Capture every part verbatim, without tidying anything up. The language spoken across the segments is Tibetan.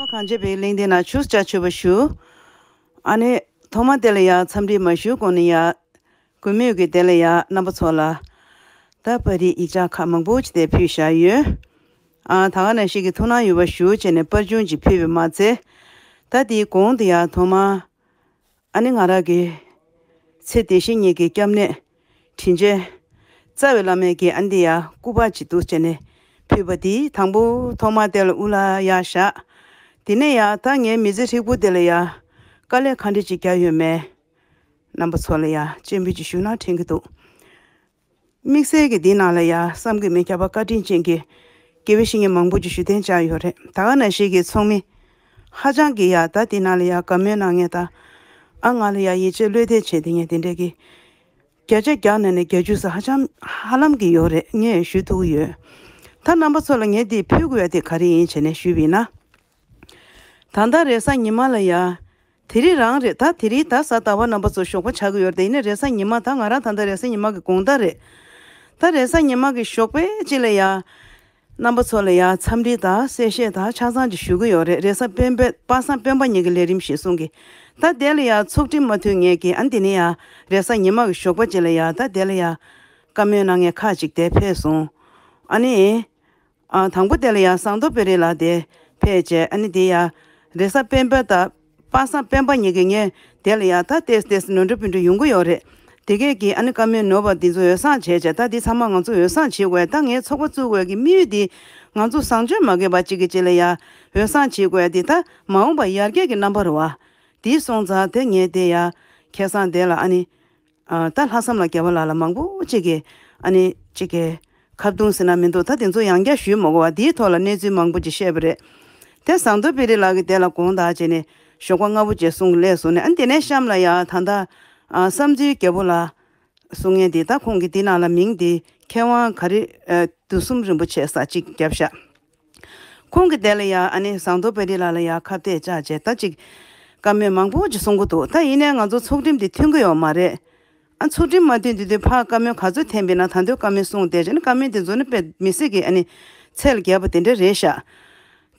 གང་བྱས་པའི་གླེང་སྟེགས་ནང་ཆུ་ཅ་ཆུ་བ་ཞུ། ཨ་ནི་ཐོག་མ་དེ་ལ་ཡ་འཚམས་འདྲི་མ་ཞུ་གོང་ནས་ཡ་གུས་མོས་ཀྱི་དེ་ལ་ཡ་རྣམ་པ་ཚོ་ལ་ད་པར་རིས་ཡིག་ཆ་ཁག་མང་པོ་ཅིག་དེ་ཕུལ་བཞག་ཡོད། ཨ་ད་ག་ནང་བཞིན་གྱི་ཐུགས་སྣང་ཡོད་པ་ཞུ་བྱས་ནས་པར་ཆུང་ཅིག་ཕུལ་བས་མ་ཚད། ད་དེའི་གོང་དུ་ཡ་ཐོག་མ། ཨ་ནི་ང་རང་གི་ཚེ་འདི་ཕྱི་གཉིས་ཀྱི་སྐྱབས་གནས་དྲིན་ཆེན་རྩ་བའི་བླ་མའི་གི་ཨ་འདི་ཡ་སྐུ་པར་ཅིག་འདུག་བྱས་ནས་ཕུལ་བ་དེ་དང་པོ་ཐོག་མ་དེ་ལ་དབུ་ལ་ཡ་བཞག་དེ་ནས་ཡ་ད་ངའི་མི་ཚེ་ཧྲིལ་པོ་དེ་ལ་ཡ་དཀའ་ལས་ག་འདྲ་ཅིག་བརྒྱབ་ཡོད་མེད་རྣམ་པ་ཚོ་ལ་ཡ་སྤྱན་འབུལ་ཅིག་ཞུ་ན་དྲན་གྱི་འདུག་དམིགས་བསལ་གྱི་འདི་ནང་ལ་ཡ་བསམ་གྱིས་མི་ཁྱབ་པ་བཀའ་དྲིན་ཅན་གྱི་དགེ་བའི་བཤེས་གཉེན་མང་པོ་ཅིག་བཞུགས་གདན་འཇགས་ཡོད་རེད། ད་ག་ནང་བཞིན་གྱི་ཚོགས་མི་ཧ་ཅང་གི་ཡ་ད་འདི་ནང་ལ་ཡ་བཀའ་མོལ་གནང་མཁན་དང་ཨ་ང་ལ་ཡ་ཡིད་ཆེས་བློས་གཏད་བྱས་དེ་ངས་དེ་འདྲས་ཀྱི་བརྒྱ་ཆ་བརྒྱ་ནང་ནས་བརྒྱད་ཅུ་ཙམ་ཧ་ཅང་ཧ་ལམ་གྱི་ཡོད་རེད། ངས་ཞུ་ཐུབ་ཀྱི་ཡོད། ད་རྣམ་པ་ཚོ་ལ་ངས་འདི་ཕུལ་དགོས་ཡ་དེ་ག་རེ་ཡིན་བྱས་ནས་ཞུས་པ་ཡིན་ན། ད་ལྟ་རེས་གཟའ་ཉི་མ་ལ་ཡ། དེ་རིང་རང་རེད། ད་དེ་རིང་ད་གཟའ་ཟླ་བ་རྣམ་པ་ཚོ་ཞོགས་པ་ཆགས་ཀྱི་ཡོད་རེད། ད་ཡིན་ནའི་རེས་གཟའ་ཉི་མ་ད་ང་རང་ད་ལྟ་རེས་གཟའ་ཉི་མ་གི་དགོང་དག་རེད། ད་རེས་གཟའ་ཉི་མ་གི་ཞོགས་པའི་ཅིག་ལ་ཡ། རྣམ་པ་ཚོ་ལ་ཡ་འཚམས་འདྲི་དང་གསལ་བཤད་དང་ཆ་ཚང་ཅིག་ཞུ་གི་ཡོད་རེད། རེས་གཟའ་སྤེན་པ་པ་སངས་སྤེན་པ་ཉིན་གྱི་ལས་རིམ་ཞེས་གསུང་གི་ད་དེ་ལ་ཡ་ཚོགས་ཁྲིམས་མ་མཐུན་ངེས་ཀྱི་ཨ་འདི་ནི་ཡ་རེས་གཟའ་ཉི་མ་གི་ཞོགས་པ་ཅིག་ལ་ཡ་ད་དེ་ལ་ཡ་བཀའ་མོལ་གནང་མཁན་ཁག་ཅིག་དེ་ཕེབས་སོང་། ཨ་ནི། ཨ་དང་པོ་དེ་ལ་ཡང་ཟངས་མདོག་དཔལ་རི་ལགས་དེ་ཕེབས་བྱས་ཨ་ནི་དེ་ཡང་རེས་གཟའ་སྤེན་པ་དང་པ་སངས་སྤེན་པ་གཉིས་ཀྱི་ངས་དེ་ལ་ཡང་ད་ཏེས་ཏེས་ནོར་འཁྲུལ་སྤུན་འཁྲུལ་ཡོང་གི་ཡོད་རེད། དེ་གས་ཀྱིས་ཨ་ནི་བཀའ་མོལ་ནོར་བ་འདི་ཚོ་འོས་བཟང་བྱས་བྱས་ད་འདི་ཚང་མ་ང་ཚོ་འོས་བཟང་བྱེད་དགོས། ད་ངའི་ཚོགས་པ་བཙུགས་དགོས་ཀྱི་དམིགས་ཡུལ་འདི་ང་ཚོ་བཟང་སྤྱོད་མ་འགལ་བ་གཅིག་གི་གཅིག་ལ་ཡང་འོས་བཟང་བྱེད་དགོས་འདི་ད་མ་འོངས་པ་ཡར་རྒྱས་ཀྱི་རྣམ་པ་རེད་བ། འདི་སོང་ཙང་དེ་ངས་དེ་ཡང་ཁ་སང་དེ་ལ་ཨ་ནི། ཨ་ད་ལྷག་བསམ་ལགས་རྒྱལ་བ་ལགས་ལ་མང་པོ་ཅིག་གིས་ཨ་ནི་ཅིག་གིས་ཁ་བརྡུང་ཟེར་ན་མི་འདུག་ད་དེ་ཚོ་ཡང་བསྐྱར་ཞུས་མ་དགོས་པ་དེའི་ཐོག་ལ་གནས་ཚུལ་མང་པོ་ཅིག་བཤད་པ་རེད། དེ་ཟངས་མདོག་དཔལ་རི་ལགས་ཀྱིས་དེ་ལ་དགོངས་དག་བྱས་ནས་ཞོགས་པ་སྔ་པོ་ཅིག་གསུང་གི་སླེབས་སོང་ནས་ཨ་ནི་དེ་ནས་གཤམ་ལ་ཡ་ད་ལྟ་ཨ་བསམ་ཚུལ་རྒྱལ་པོ་ལགས་གསུང་མཁན་དེ་ད་ཁོང་གི་དེ་ནང་ལ་མིང་དེ་མཁས་དབང་ག་རེ་ཨ་དུས་གསུམ་རིན་པོ་ཆེ་ས་ཅིག་བརྒྱབ་ཤག་ཁོང་གིས་དེ་ལ་ཡ་ཨ་ནི་ཟངས་མདོག་དཔལ་རི་ལགས་ལ་ཡ་ཁ་གཏད་བཅག་བྱས་ད་ཅིག་བཀའ་མོལ་མང་པོ་ཅིག་གསུང་གི་འདུག་ད་ཡིན་ནའི་ང་ཚོ་ཚོགས་ཁྲིམས་དེ་མཐུན་གི་ཡོད་མ་རེད། ཨ་ཚོགས་ཁྲིམས་མ་མཐུན་དུས་དུས་ཕར་བཀའ་མོལ་ག་ཚོད་འཐེན་པས་ན་ད་དུང་བཀའ་མོལ་གསུངས་བསྡད་བྱས་ནས་བཀའ་མོལ་དེ་ཚོ་ནི་དཔེ་མི་སྲིད་ཀྱི་ཨ་ནི་ཚད་ལ་བརྒལ་བ་དེ་འདྲ་རེད་ཤག་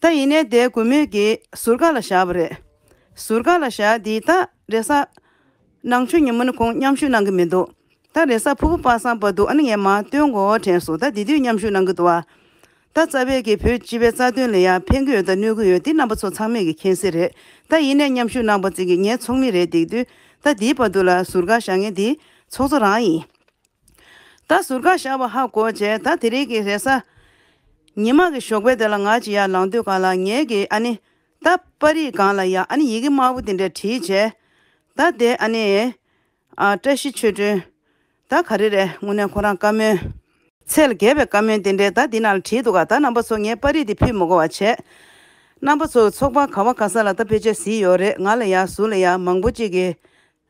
ད་ཡིན་ནའི་དེ་གུས་མོས་ཀྱིས་ཟུར་བཀག་ལ་བཞག་པ་རེད། ཟུར་བཀག་ལ་བཞག་དེ་ད་རེས་གཟའ་ནང་ཆུ་ཉིན་མོ་ནི་ཁོང་མཉམ་ཞུགས་གནང་གི་མི་འདུག་ད་རེས་གཟའ་ཕུར་བུ་པ་སངས་བར་དུ་ཨ་ནི་ངས་མར་སྟོན་དགོས་དྲན་སོང་། ད་དེ་དུས་མཉམ་ཞུགས་གནང་གི་འདུག་བ། ད་རྩ་བའི་གི་བོད་སྤྱི་པའི་རྩ་དོན་ལ་ཡང་ཕན་གི་ཡོད་ད་གནོད་གི་ཡོད་དེ་རྣམ་པ་ཚོ་ཚང་མས་གི་མཁྱེན་གསལ་རེད། ད་ཡིན་ནའི་མཉམ་ཞུགས་གནང་བ་ཙིག་གི་ངའི་ཚོགས་མི་རེད་འདུག་དུས་ད་དེའི་བར་དུ་ལ་ཟུར་བཀག་བཞག་མཁན་དེ་ཚོགས་གཙོ་རང་ཡིན། ད་ཟུར་བཀག་བཞག་པ་ཧ་གོ་བྱས་ད་དེ་རིང་གི་རེས་གཟའ་ཉི་མ་གི་ཞོགས་པའི་དེ་ལ་ང་ཅི་ཡར་ལངས་དུས་ག་ལ་ངས་གི་ཨ་ནི་ད་པར་རིས་སྒང་ལ་ཡ་ཨ་ནི་ཡི་གེ་དམར་པོ་དེ་འདྲ་བྲིས་བྱས་ད་དེ་ཨ་ནི། ཨ་བཀྲ་ཤིས་ཆོས་སྒྲོན། ད་ག་རེ་རེད་དངོས་གནས་ཁོ་རང་བཀའ་མོལ། ཚད་ལ་བརྒལ་བའི་བཀའ་མོལ་དེ་འདྲས་ད་འདི་ནང་ལ་བྲིས་འདུག་ག་ད་རྣམ་པ་ཚོ་ངས་པར་རིས་འདི་ཕུལ་མི་དགོས་པ་བྱས། རྣམ་པ་ཚོ་ཚོགས་པ་ག་བ་ག་ས་ལ་ད་ཕལ་ཆེར་གཟིགས་ཡོད་རེད། ང་ལ་ཡ་ཟུར་ལ་ཡ་མང་པོ་ཅིག་གིས་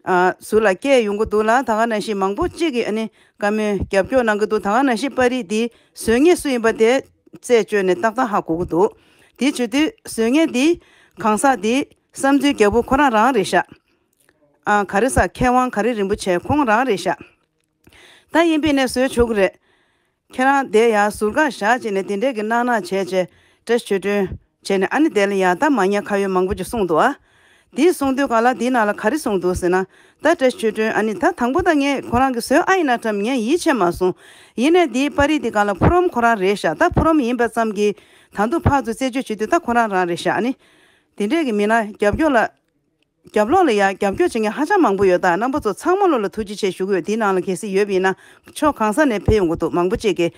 ཨ་ཟུར་ལ་སྐད་ཡོང་གི་འདུག་ལ་ད་ག་ནང་བཞིན་མང་པོ་ཅིག་གིས་ཨ་ནི་བཀའ་མོལ་རྒྱབ་སྐྱོར་གནང་གི་འདུག་ད་ག་ནང་བཞིན་པར་རིས་འདི་བཟོ་མཁན་སུ་ཡིན་པ་དེ་རྩད་གཅོད་ནས་ཏག་ཏག་ཧ་གོ་གི་འདུག་དེ་བྱེད་དུས་བཟོ་མཁན་འདི་གང་ཟག་འདི་བསམ་ཚུལ་རྒྱལ་པོ་ཁོ་རང་རང་རེད་ཤག་ཨ་ག་རེ་ཟ་མཁས་དབང་ག་རེ་རིན་པོ་ཆེ་ཁོང་རང་རེད་ཤག་ད་ཡིན་པས་ནས་བཟོས་ཆོག་གི་རེད། ཁྱེད་རང་དེ་ཡང་ཟུར་བཀག་བཞག་བྱས་ནས་དེ་འདྲས་ཀྱི་གནང་གནང་བྱས་བྱས་བཀྲ་ཤིས་ཆོས་སྒྲོན་བྱས་ནས་ཨ་ནི་དེ་ལ་ཡང་ད་མ་ཉེས་ཁ་གཡོག་མང་པོ་ཅིག་གསུངས་འདུག་ཨ། དེ་གསུངས་དུས་ག་ལ་དེའི་ནང་ལ་ག་རེ་གསུངས་འདུག་ཟེར་ན་ད་བཀྲ་ཤིས་ཆོས་སྒྲོན་ཨ་ནི་ད་དང་པོ་ད་ངས་ཁོ་རང་གི་བཟོས་ཨ་ཡིན་ན་འགྲམ་ངས་ཡིད་ཆེས་མ་སོང་། ཡིན་ནས་དེའི་པར་རིས་དེ་ག་ལ་ཕུ་རོམ་ཁོ་རང་རེད་ཤག་ད་ཕུ་རོམ་ཡིན་པ་ཙམ་གྱིས་ད་དུང་ཕར་ཚུར་རྩད་གཅོད་བྱེད་དུས་ད་ཁོ་རང་རང་རེད་ཤག་ཨ་ནི། དེ་འདྲས་ཀྱི་མི་སྣ་རྒྱབ་སྐྱོར་ལ། རྒྱབ་ལོགས་ལ་ཡང་རྒྱབ་སྐྱོར་བྱེད་མཁན་ཧ་ཅང་མང་པོ་ཡོད། ད་རྣམ་པ་ཚོ་ཚང་མ་ལོ་ལ་ཐུགས་རྗེ་ཆེ་ཞུ་གི་ཡོད། དེའི་ནང་ལ་གལ་སྲིད་ཡོད་པ་ཡིན་ན་ཕྱོགས་གང་ས་ནས་ཕེབས་ཡོང་གི་འདུག་མང་པོ་ཅིག་གིས།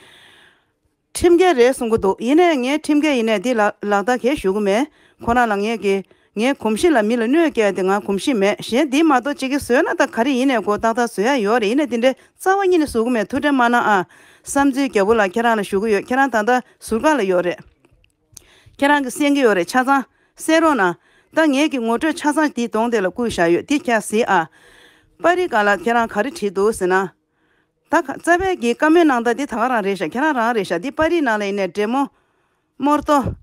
ཁྲིམས་འགལ་རེད་གསུང་གི་འདུག་ཡིན་ནའི་ངས་ཁྲིམས་འགལ་ཡིན་ནའི་འདི་ལ་ལག་བསྟར་གས་ཞུ་གི་མེད། ཁོ་རང་ལ་ངས་ཀྱི་ངའི་གོམས་གཤིས་ལ་མི་ལ་གནོད་སྐྱེལ་དེ་ང་གོམས་གཤིས་མེད། གཞན་འདི་མ་གཏོགས་ཅིག་གིས་བཟོས་ན་ད་ག་རེ་ཡིན་ནའི་གོ་ཏག་ཏག་བཟོ་ཡ་ཡོད་རེད། ཡིན་ནའི་འདི་འདྲའི་རྩ་བ་ཉིད་ནས་བཟོ་གི་མེད། ཐུགས་ཁྲལ་མ་གནང་ཨ། བསམ་ཚུལ་རྒྱལ་པོ་ལགས་ཁྱེད་རང་ལ་ཞུ་གི་ཡོད། ཁྱེད་རང་ད་ལྟ་ཟུར་བཀག་ལ་ཡོད་རེད། ཁྱེད་རང་གིས་གསན་གྱི་ཡོད་རེད། ཆ་ཚང་གསན་རོགས་གནང་། ད་ངེད་ཀྱི་ངོ་སྤྲོད་ཆ་ཚང་འདིའི་གདོང་དེ་ལ་བསྐུར་བཞག་ཡོད། འདི་ཁྱེད་གཟིགས་ཨ། པར་རིས་སྒང་ལ་ཁྱེད་རང་ག་རེ་བྲིས་འདུག་ཟེར་ན། ད་ག་རྩ་བའི་གི་བཀའ་མོལ་གནང་སྟངས་འདི་ད་ག་རང་རེད་ཤག་ཁྱེད་རང་རང་རེད་ཤག་འདི་པར་རིས་ནང་ལ་ཡིན་ནའི་འདྲེ་མོ། རྨོ་ཏོ།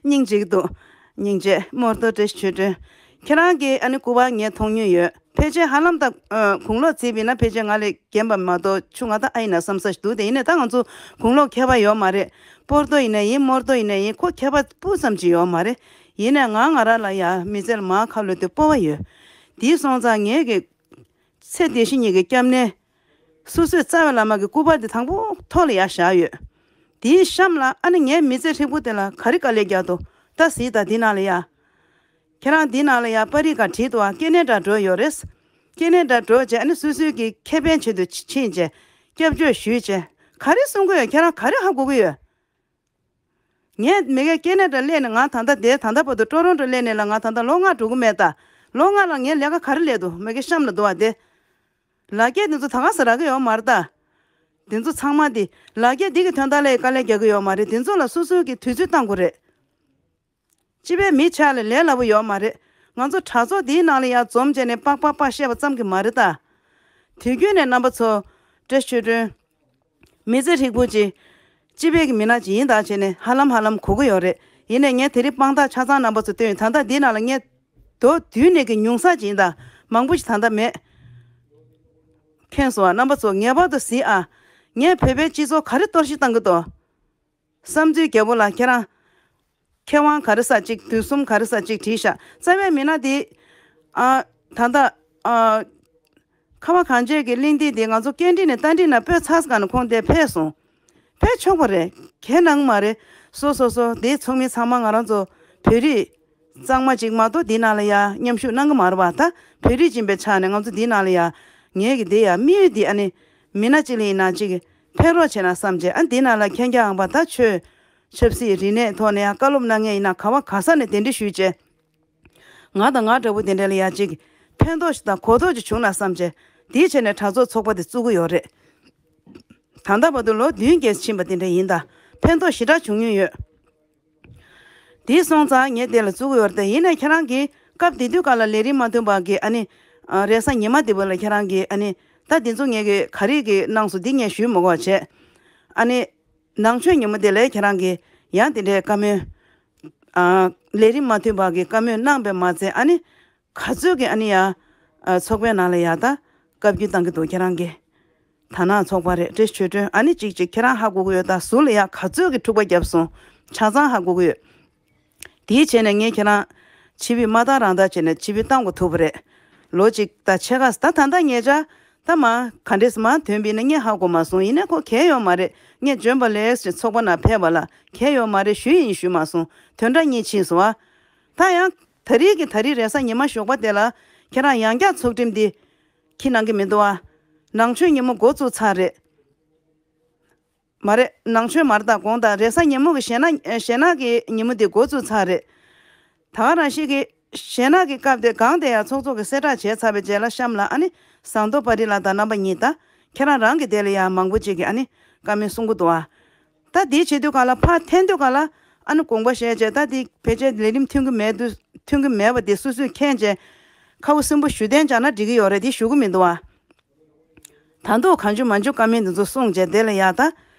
སྙིང་རྗེ་གི་འདུག་སྙིང་རྗེ་རྨོ་ཏོ་བཀྲ་ཤིས་ཆོས་སྒྲོན། ཁྱེད་རང་གི་ཨ་ནི་སྐུ་པར་ངས་མཐོང་མྱོང་ཡོད། ཕལ་ཆེར་ཧ་ལམ་ད་ཨ་དགུང་ལོ་བརྩིས་པ་ཡིན་ན་ཕལ་ཆེར་ང་ལས་རྒན་པ་མ་གཏོགས་ཆུང་ང་ད་ཨ་ཡིན་ན་བསམ་ས་ཞིག་འདུག་དེ་ཡིན་ནའི་ད་ང་ཚོ་དགུང་ལོ་ཁྱད་པར་ཡོད་མ་རེད། སྤོར་ཏོ་ཡིན་ན་ཡིན་རྨོ་ཏོ་ཡིན་ན་ཡིན་ཁོ་ཁྱད་པར་སྤུ་ཙམ་ཅིག་ཡོད་མ་རེད། ཡིན་ནའི་ང་ང་རང་ལ་ཡ་མི་ཚེ་ལ་མར་ཁ་ལོ་དུས་སྤོབས་པ་ཡོད། དེ་སོང་ཙང་ངེད་ཀྱི་ཚེ་འདི་ཕྱི་གཉིས་ཀྱི་སྐྱབས་གནས། སོ་སོའི་རྩ་བའི་བླ་མ་གི་སྐུ་པར་འདི་དང་པོ་ཐོག་ལ་ཡ་བཞག་ཡོད། དེའི་གཤམ་ལ་ཨ་ནི་ངའི་མི་ཚེ་ཧྲིལ་པོ་དེ་ལ་ག་རེ་དཀའ་ལས་བརྒྱབ་འདུག་ད་གཟིགས་དང་འདི་ནང་ལ་ཡ། ཁྱེད་རང་འདི་ནང་ལ་ཡ་པར་རིས་ཁ་བྲིས་འདུག་ཨ། སྐྱེ་གནས་འདྲ་འགྲོ་ཡོད་རེད། སྐྱེ་གནས་འདྲ་འགྲོ་བྱས་ཨ་ནི་སོ་སོའི་གི་ཁེ་ཕན་ཆེད་དུ་ཕྱིན་བྱས། སྐྱབས་བཅོལ་ཞུས་བྱས། ག་རེ་གསུང་གི་ཡོད། ཁྱེད་རང་ག་རེ་ཧ་གོ་གི་ཡོད། ངས་མི་ཀའི་སྐྱེ་གནས་འདྲ་སླེབས་ནས་ང་ད་ལྟ་དེ་ད་ལྟ་བར་དུ་ཀྲོ་རོན་ཀྲོ་སླེབས་ནས་ལ་ང་ད་ལྟ་ལོ་ལྔ་འགྲོ་གི་མེད་ད། ལོ་ལྔ་ལ་ངའི་ལས་ཀ་ག་རེ་སླེབས་འདུག་མི་ཀའི་གཤམ་ལ་འདུག་བ་དེ། ལ་རྒྱ་དེ་ཚོ་ད་ག་ས་རག་གི་ཡོད་མ་རེད་ད། དེ་ཚོ་ཚང་མ་དེ་ལ་རྒྱ་འདི་གི་དོན་དག་ལ་དཀའ་ལས་རྒྱག་གི་ཡོད་མ་རེད། དེ་ཚོ་ལ་སོ་སོའི་གི་དུས་ཚོད་བཏང་དགོས་རེད། སྤྱི་པའི་མི་ཆགས་ལ་ལས་སླ་པོ་ཡོད་མ་རེད། ང་ཚོ་དྲ་ཚོགས་འདིའི་ནང་ལ་ཡང་འཛོམས་བྱས་ནས་པག་པག་པག་བཤད་པ་ཙམ་གྱིས་མ་རེད་ད། དུས་རྒྱུན་ནས་རྣམ་པ་ཚོ། བཀྲ་ཤིས་ཆོས་སྒྲོན། མི་ཚེ་ཧྲིལ་པོ་ཅིག་སྤྱི་པའི་གི་མི་སྣ་ཅིག་ཡིན་ད་བྱས་ནས་ཧ་ལམ་ཧ་ལམ་གོ་གི་ཡོད་རེད། ཡིན་ནས་ངས་དེ་རིང་དཔང་རྟགས་ཆ་ཚང་རྣམ་པ་ཚོ་སྟོན་ཡོད། ད་ལྟ་འདི་ནང་ལ་ངས་མདོར་བསྡུས་ནས་གི་ཉུང་ས་ཅིག་ཡིན་ད། མང་པོ་ཞིག་ད་ལྟ་མེད། མཁྱེན་སོང་ཨ། རྣམ་པ་ཚོ་ངེས་པར་དུ་གཟིགས་ཨ། ངས་བོད་པའི་སྤྱི་ཚོགས་ག་རེ་གཏོར་བཤིག་བཏང་གི་འདུག་བསམ་ཚུལ་རྒྱལ་པོ་ལགས་ཁྱེད་རང་། མཁས་དབང་ག་རེ་ས་གཅིག་དུས་གསུམ་ག་རེ་ས་གཅིག་བྲིས་ཤག་རྩ་བའི་མི་སྣ་དེ། ཨ། ད་ལྟ། ཨ། ཁ་བ་གངས་ཅན་གྱི་གླེང་སྟེགས་དེ་ང་ཚོ་སྐད་འཕྲིན་ནས་རྟ་མགྲིན་ན་སྤོས་ཚར་ག་ནས་ཁོང་དེ་ཕེབས་སོང་། ཕེབས་ཆོག་པ་རེད། གལ་གནང་མ་རེད། སོ་སོ་སོ་དེ་ཚོགས་མི་ཚང་མ་ང་རང་ཚོ་བོད་རིགས་གཙང་མ་གཅིག་མ་གཏོགས་འདི་ནང་ལ་ཡ་མཉམ་ཞུགས་གནང་གི་མ་རེད་པ། ད་བོད་རིགས་ཡིན་པའི་ཆ་ནས་ང་ཚོ་འདི་ནང་ལ་ཡ་ངེད་ཀྱི་དེ་ཡ་དམིགས་ཡུལ་འདི་ཨ་ནི་མི་སྣ་གཅིག་ལ་ཡིན་ན་གཅིག་གི་ཕེབས་རོགས་བྱས་ན་བསམ་བྱས། ཨ་འདི་ནང་ལ་མཁྱེན་རྒྱ་ཨང་པ་ད་ཆོས་ཆབ་སྲིད་རིག་གནས་ཐོག་ནས་ཡང་བཀའ་སློབ་གནང་མཁན་ཡིན་ན་ག་བ་ག་ས་ནས་གདན་འདྲེན་ཞུས་བྱས། ང་དང་ང་འདྲ་པོ་དེ་འདྲ་ལ་ཡ་གཅིག་ཕན་ཐོགས་ཤིག་དང་གོ་རྟོགས་ཅིག་བྱུང་ན་བསམ་བྱས། དེའི་ཆེད་ནས་དྲ་ཚོགས་ཚོགས་པ་དེ་བཙུགས་ཀྱི་ཡོད་རེད། ད་ལྟ་བར་དུ་ལོ་བདུན་བརྒྱད་ཕྱིན་པ་དེ་འདྲ་ཡིན་ད། ཕན་ཐོགས་ཞེ་དྲག་བྱུང་མྱོང་ཡོད། དེ་སོང་ཙང་ངས་དེ་ལ་བཙུགས་ཡོད་རེད་དེ། ཡིན་ནའི་ཁྱེད་རང་གིས་སྐབས་དེ་དུས་སྐབས་ལ་ལས་རིམ་མ་མཐུན་པ་གི་ཨ་ནི། ཨ། རེས་གཟའ་ཉི་མ་དེ་བོ་ལ་ཁྱེད་རང་གིས་ཨ་ནི། ད་དེ་ཚོ་ངས་གི་ག་རེ་གི་གནང་སོང་འདི་ངས་ཞུས་མི་དགོས་བྱས། ཨ་ནི། ནང་ཆོས་ཉིན་མོ་དེ་ལ་ཁྱེད་རང་གིས་ཡང་དེ་འདྲའི་བཀའ་མོལ། ཨ། ལས་རིམ་མ་མཐུན་པ་གི་བཀའ་མོལ་གནང་བས་མ་ཚད་ཨ་ནི། ག་ཚོད་ཀྱི་ཨ་ནི་ཡ། ཨ། ཚོགས་པའི་ནང་ལ་ཡ་ད་བཀའ་བཀྱོན་བཏང་གི་འདུག་ཁྱེད་རང་གིས། དར་ནག་ཚོགས་པ་རེད། བཀྲ་ཤིས་ཆོས་སྒྲོན། ཨ་ནི་གཅིག་གཅིག་ཁྱེད་རང་ཧ་གོ་གི་ཡོད་ད། ཟུར་ལ་ཡ་ག་ཚོད་ཀྱི་འཁྲུག་པ་བརྒྱབ་སོང་། ཆ་ཚང་ཧ་གོ་གི་ཡོད། དེའི་བྱས་ནས་ངས་ཁྱེད་རང་ཕྱི་པོད་མ་བཏང་རང་བཏང་བྱས་ནས་ཕྱི་པོད་བཏང་དགོས་ཐུག་པ་རེད། ལོ་གཅིག་དང་ཕྱེད་ཀ་ད་ད་ལྟ་ཉེ་ཆར་ད་མ་ག་འདྲས་མ་ཐོན་པ་ཡིན་ན་ངས་ཧ་གོ་མ་སོང་། ཡིན་ན་ཁོ་གལ་ཡོད་མ་རེད། ངས་འཇོན་པ་ལས་ཞེས་ཚོགས་པ་ནང་ཕེབས་པ་ལ་གལ་ཡོད་མ་རེད་ཞུས་ཡིན་ཞུས་མ་སོང་། དོན་དག་གཉིས་ཕྱིན་སོང་ཨ། ད་ཡང་ད་རེས་ཀྱི་ད་རེས་རེས་གཟའ་ཉི་མ་ཞོགས་པ་དེ་ལ་ཁྱེད་རང་ཡང་བསྐྱར་ཚོགས་ཁྲིམས་འདི་ཁྱི་ནང་གི་མི་འདུག་ཨ། ནང་ཆོས་ཉིན་མོ་འགོ་བཙུགས་ཚར་རེད། མ་རེད། ནང་ཆོས་མ་རེད་ད། དགོང་དག་རེས་གཟའ་ཉིན་མོ་གི་གཞས་ནག་གཞས་ནག་གི་ཉིན་མོ་དེ་འགོ་བཙུགས་ཚར་རེད། ད་ག་རང་བཞིན་གྱི་གཞས་ནག་གི་སྐབས་དེ་གང་དེ་ཡང་ཚོགས་གཙོ་གི་གསལ་བསྒྲགས་བྱས་ཚར་བའི་རྗེས་ལ་གཤམ་ལ་ཨ་ནི་ཟངས་མདོག་དཔལ་རི་ལགས་དང་རྣམ་པ་གཉིས་དང་ཁྱེད་རང་རང་གི་དེ་ལ་ཡང་མང་པོ་ཅིག་གིས་ཨ་ནི་བཀའ་མོལ་གསུང་གི་འདུག་ཨ། ད་དེའི་བྱེད་དུས་ག་ལ་ཕར་འཐེན་དུས་ག་ལ་ཨ་ནི་དགོངས་པ་བཞེས་བྱས། ད་དེ་ཕལ་ཆེར་ལས་རིམ་མཐུན་གྱི་མེད་དུས་མཐུན་གྱི་མེད་པ་དེ་སོ་སོས་མཁྱེན་བྱས་ཁ་བོ་སྲིན་པོ་ཞུ་གཏན་འཇགས་ན་འགྲིག་གི་ཡོད་རེད། དེ་ཞུ་གི་མི་འདུག་ཨ། ད་དུང་གང་བྱུང་མང་བྱུང་བཀའ་མོལ་འདི་ཚོ་གསུངས་བྱས་དེ་ལ་ཡ་ད།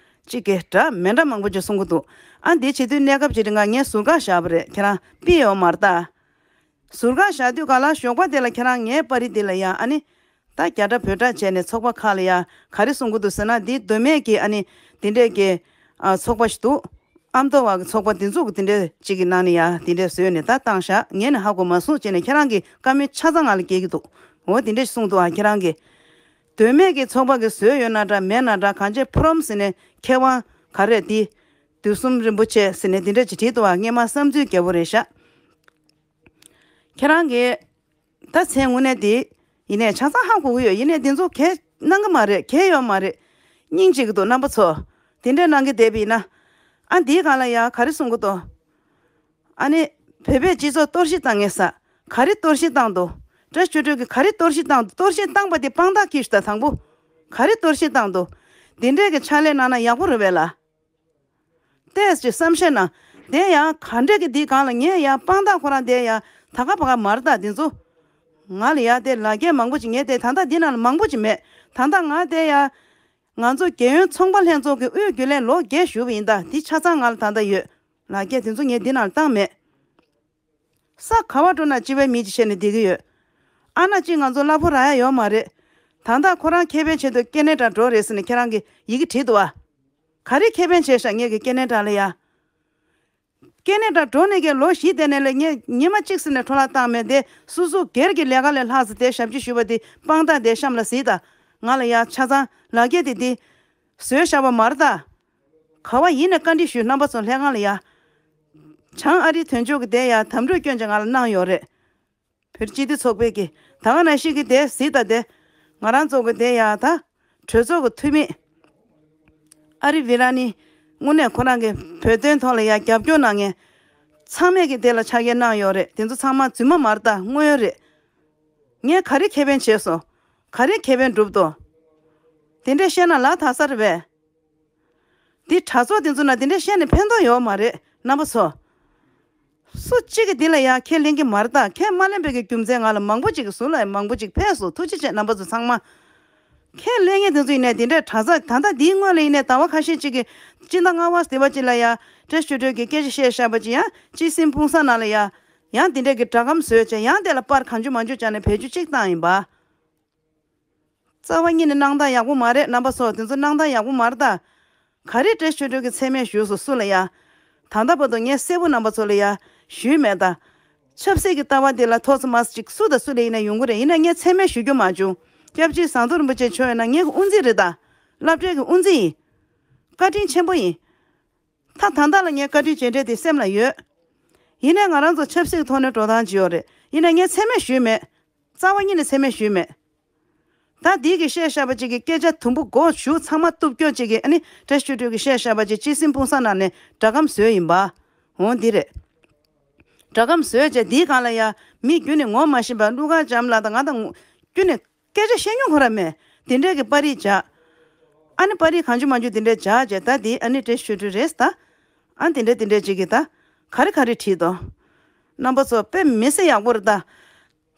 གཅིག་གིས་འདྲ་མི་འདྲ་མང་པོ་ཅིག་གསུང་གི་འདུག་ཨ་འདི་བྱེད་དུས་གནས་སྐབས་ཅིག་རིང་ང་ངས་ཟུར་བཀག་བཞག་པ་རེད། ཁྱེད་རང་ཕུད་ཡོད་མ་རེད་ད། ཟུར་བཀག་བཞག་དུས་ག་ལ་ཞོགས་པ་དེ་ལ་ཁྱེད་རང་ངའི་པར་རིས་འདི་ལ་ཡ་ཨ་ནི། ད་རྒྱ་སྒྲ་བོད་སྒྲ་བྱས་ནས་ཚོགས་པ་ཁག་ལ་ཡ་ག་རེ་གསུང་གི་འདུག་ཟེར་ན། འདི་མདོ་སྨད་ཀྱི་ཨ་ནི་འདི་འདྲས་ཀྱི་ཨ་ཚོགས་པ་ཞིག་འདུག་ཨ་མདོ་བ་གི་ཚོགས་པ་འདི་ཚོ་གི་འདི་འདྲས་ཅིག་གི་ནང་ནས་ཡ་འདི་འདྲས་བཟོས་ནས་ད་བཏང་བཞག་ངས་ནི་ཧ་གོ་མ་སོང་བྱས་ནས་ཁྱེད་རང་གི་བཀའ་མོལ་ཆ་ཚང་ང་ལ་སྐྱེལ་གྱི་འདུག་འོ་འདི་འདྲས་གསུངས་འདུག་ཨ་ཁྱེད་རང་གིས། མདོ་སྨད་ཀྱི་ཚོགས་པ་གིས་བཟོས་ཡོད་ན་འདྲ་མེད་ན་འདྲ། གངས་ཅན་ཕོ་རམ་ཟེར་ནས་མཁས་དབང་ག་རེ་འདི། དུས་གསུམ་རིན་པོ་ཆེ་ཟེར་ནས་འདི་འདྲས་ཅིག་བྲིས་འདུག་ཨ། སྔས་མ་བསམ་ཚུལ་རྒྱལ་པོ་རེད་ཤག་ཁྱེད་རང་གིས། ད་མཚན་དངོས་གནས་དེ། ཡིན་ནའི་ཆ་ཚང་ཧ་གོ་གི་ཡོད། ཡིན་ནའི་དེ་ཚོ་གལ་གནང་གི་མ་རེད། གལ་ཡོད་མ་རེད། སྙིང་རྗེ་གི་འདུག་རྣམ་པ་ཚོ། དེ་འདྲས་གནང་གི་བསྡད་པ་ཡིན་ན། ཨ་འདིའི་སྒང་ལ་ཡ་ག་རེ་གསུང་གི་འདུག་ཨ་ནི། བོད་པའི་སྤྱི་ཚོགས་གཏོར་བཤིག་བཏང་ངེས་ས། ག་རེ་གཏོར་བཤིག་བཏང་འདུག་བཀྲ་ཤིས་ཆོས་སྒྲོན་གྱིས་ག་རེ་གཏོར་བཤིག་བཏང་འདུག་གཏོར་བཤིག་བཏང་པ་དེ་དཔང་རྟགས་ཁྱེར་ཤོག་ད་དང་པོ། ག་རེ་གཏོར་བཤིག་བཏང་འདུག་འདི་འདྲས་ཀྱི་ཕྱག་ལས་གནང་ན་ཡག་པོ་རེད་པས་ལ། ཏོག་ཙམ་བསམ་ཤེས་ན། དེ་ཡང་ག་འདྲས་ཀྱི་འདི་སྒང་ལ་ངས་ཡང་དཔང་རྟགས་ཁོ་རང་དེ་ཡང་ད་ག་བ་ག་མ་རེད་ད་འདི་ཚོ། ང་ལ་ཡ་དེ་ལ་རྒྱ་མང་པོ་ཅིག་ངས་དེ་ད་ལྟ་འདི་ནང་ལ་མང་པོ་ཅིག་མེད། ད་ལྟ་ང་དེ་ཡ། ང་ཚོ་རྒྱལ་ཡོངས་ཚོང་པ་ལྷན་ཚོགས་ཀྱི་དབུས་རྒྱུན་ལས་ལོ་བརྒྱད་ཞུ་བ་ཡིན་ད། འདི་ཆ་ཚང་ང་ལ་ད་ལྟ་ཡོད། ལ་རྒྱ་དེ་ཚོ་ངས་འདི་ནང་ལ་བཏང་མེད། ས་ག་བ་འགྲོ་ན་སྤྱི་པའི་མི་ཅིག་བྱས་ནས་བསྡད་ཀྱི་ཡོད། ཨ་ན་ཅིག་ང་ཚོ་གླ་ཕོགས་རག་ཡ་ཡོད་མ་རེད། ད་ལྟ་ཁོ་རང་ཁེ་ཕན་ཆེད་དུ་སྐྱེ་གནས་འདྲ་འགྲོ་རེད་ཟེར་ནས་ཁྱེད་རང་གིས་ཡི་གེ་བྲིས་འདུག་ཨ། ག་རེ་ཁེ་ཕན་བྱས་ཤག་ངེད་ཀྱི་སྐྱེ་གནས་འདྲ་ལ་ཡ། སྐྱེས་ནས་ད་འགྲོ་ནས་ཀྱི་ལོ་བཞི་དེ་ནས་ལས་ངས་ཉི་མ་གཅིག་ཟིན་ནས་འཕྲོ་བརླག་བཏང་མེད་དེ། སོ་སོ་སྒེར་གྱི་ལས་ཀ་ལས་ལྷག་ཟེར་དེ་ཞབས་ཕྱི་ཞུས་པ་དེ་དཔང་རྟགས་དེ་གཤམ་ལ་གཟིགས་དང་། ང་ལ་ཡ་ཆ་ཚང་ལག་འཁྱེར་དེ་དེ་བཟོས་བཞག་པ་མ་རེད་ད། ག་བ་ཡིན་ནས་བཀའ་འདྲི་ཞུས། རྣམ་པ་ཚོ་ལྷན་ཁང་ལ་ཡ། བྱང་ཨ་རིའི་དོན་གཅོད་ཀྱི་དེ་ཡ་དམ་ཕྲུག་སྐྱོན་ཅིག་ང་ལ་གནང་ཡོད་རེད། བོད་སྤྱི་འཐུས་ཚོགས་པའི་གི་ད་ག་ནང་བཞིན་གི་དེ་གཟིགས་དང་དེ། ང་རང་ཚོ་གི་དེ་ཡ་ད། གྲོས་ཚོགས་ཀྱི་འཐུས་མི། ཨ་རི་བི་ར་ནི། དངོས་གནས་ཁོ་རང་གི་བོད་དོན་ཐོག་ལ་ཡ་རྒྱབ་སྐྱོར་གནང་མཁན། ཚང་མས་གི་དེ་ལ་ཕྱག་འཁྱེར་གནང་ཡོད་རེད། དེ་ཚོ་ཚང་མ་རྫུན་མ་མ་རེད་ད། དངོས་ཡོད་རེད། ངས་ག་རེ་ཁེ་ཕན་བྱས་སོང་། ག་རེ་ཁེ་ཕན་བསྒྲུབས་དོ། དེ་འདྲས་བཤད་ན་ལ་དྭགས་ས་རེད་པས། འདི་གྲྭ་ཚོགས་དེ་ཚོ་ན་དེ་འདྲས་བཤད་ནས་ཕན་ཐོགས་ཡོད་མ་རེད། རྣམ་པ་ཚོ། སུ་གཅིག་གིས་འདི་ལ་ཡ་ཁས་ལེན་གྱི་མ་རེད་ད། ཁས་མ་ལེན་པའི་གི་རྒྱུ་མཚན་ང་ལ་མང་པོ་ཅིག་གི་ཟུར་ལ་ཡ་མང་པོ་ཅིག་ཕེབས་སོང་། ཐུགས་རྗེ་ཆེ་རྣམ་པ་ཚོ་ཚང་མ། ཁས་ལེན་མཁན་དེ་ཚོ་ཡིན་ནའི་དེ་འདྲས་གྲྭ་ཚོགས་ད་ལྟ་འདིའི་སྔོན་ལ་ཡིན་ནའི་ཟླ་བ་ཁ་ཤས་ཅིག་གི་སྤྱི་ཟླ་ལྔ་པ་ཟེར་བ་ཅིག་ལ་ཡ་བཀྲ་ཤིས་ཆོས་སྒྲོན་གྱིས་སྐད་ཆ་བཤད་བཞག་པ་ཅིག་ཡང་སྤྱི་སེམས་སྤུངས་ས་ནང་ལ་ཡ། ཡང་དེ་འདྲས་ཀྱི་སྒྲ་སྒམ་བཟོས་བྱས་ཡང་དེ་ལ་པར་གང་བྱུང་མང་བྱུང་བྱས་ནས་བེད་སྤྱོད་ཅིག་བཏང་ཡིན་པ། རྩ་བ་ཉིད་ནས་གནང་སྟངས་ཡག་པོ་མ་རེད། རྣམ་པ་ཚོ་དེ་ཚོ་གནང་སྟངས་ཡག་པོ་མ་རེད་ད། ག་རེ་བཀྲ་ཤིས་ཆོས་སྒྲོན་གྱིས་མཚན་སྨད་ཞུས་སོང་སུ་ལ་ཡ། ད་ལྟ་བར་དུ་ངས་གསལ་པོ་རྣམ་པ་ཚོ་ལ་ཡ་ཞུས་མེད་ད། ཆབ་སྲིད་ཀྱི་ལྟ་བ་དེ་ལ་ཐོག་ཙམ་མ་ཅིག་སུ་དང་སུ་ལ་ཡིན་ན་ཡོང་གི་རེད། ཡིན་ན་ངས་མཚན་སྨད་ཞུ་རྒྱུ་མ་བྱུང་། སྐྱབས་རྗེ་ཟམ་གདོང་རིན་པོ་ཆེ་མཆོག་ཡིན་ན་ངའི་དབུ་འཛིན་རེད་ད། སློབ་གྲྭའི་གི་དབུ་འཛིན་ཡིན། བཀའ་དྲིན་ཆེན་པོ་ཡིན། ད་ད་ལྟ་ལ་ངས་བཀའ་དྲིན་རྗེས་དྲན་དེ་སེམས་ལ་ཡོད། ཡིན་ནའི་ང་རང་ཚོ་ཆབ་སྲིད་ཀྱི་ཐོག་ནས་འགྲོ་སྟངས་ཅིག་ཡོད་རེད། ཡིན་ནའི་ངས་མཚན་སྨད་ཞུས་མེད། རྩ་བ་ཉིད་ནས་མཚན་སྨད་ཞུས་མེད། ད་འདི་གི་བཤད་བཞག་པ་ཅིག་གི་སྐད་ཆ་དུམ་བུ་མགོ་གཞུག་ཚང་མ་གཏུབ་སྐྱོ་ཅིག་གི་ཨ་ནི་བཀྲ་ཤིས་ཆོས་སྒྲོན་གྱིས་བཤད་བཞག་པ་ཅིག་སྤྱི་སེམས་སྤུངས་ས་ནང་ནས་སྒྲ་སྒམ་བཟོས་ཡིན་པ། འོང་འདི་རེད། སྒྲ་སྒམ་བཟོས་བྱས་འདིའི་སྒང་ལ་ཡ་མི་རྒྱུན་ནས་ངོ་མ་ཤེས་པ་ཀླུ་མཁར་བྱམས་ལགས་དང་ང་དང་རྒྱུན་ནས་སྐད་ཆ་བཤད་མྱོང་ཁོ་ར་མེད། དེ་འདྲས་ཀྱི་པར་རིས་བྱ། ཨ་ནི་པར་རིས་གང་བྱུང་མང་བྱུང་དེ་འདྲས་བྱ་བྱས་ད་འདི་ཨ་ནི་བཀྲ་ཤིས་ཆོས་སྒྲོན་རེད་ད། ཨ་དེ་འདྲས་དེ་འདྲས་ཅིག་གི་ད། ག་རེ་ག་རེ་བྲིས་དོ། རྣམ་པ་ཚོ་དཔེ་མི་སྲིད་ཡག་པོ་རེད་ད།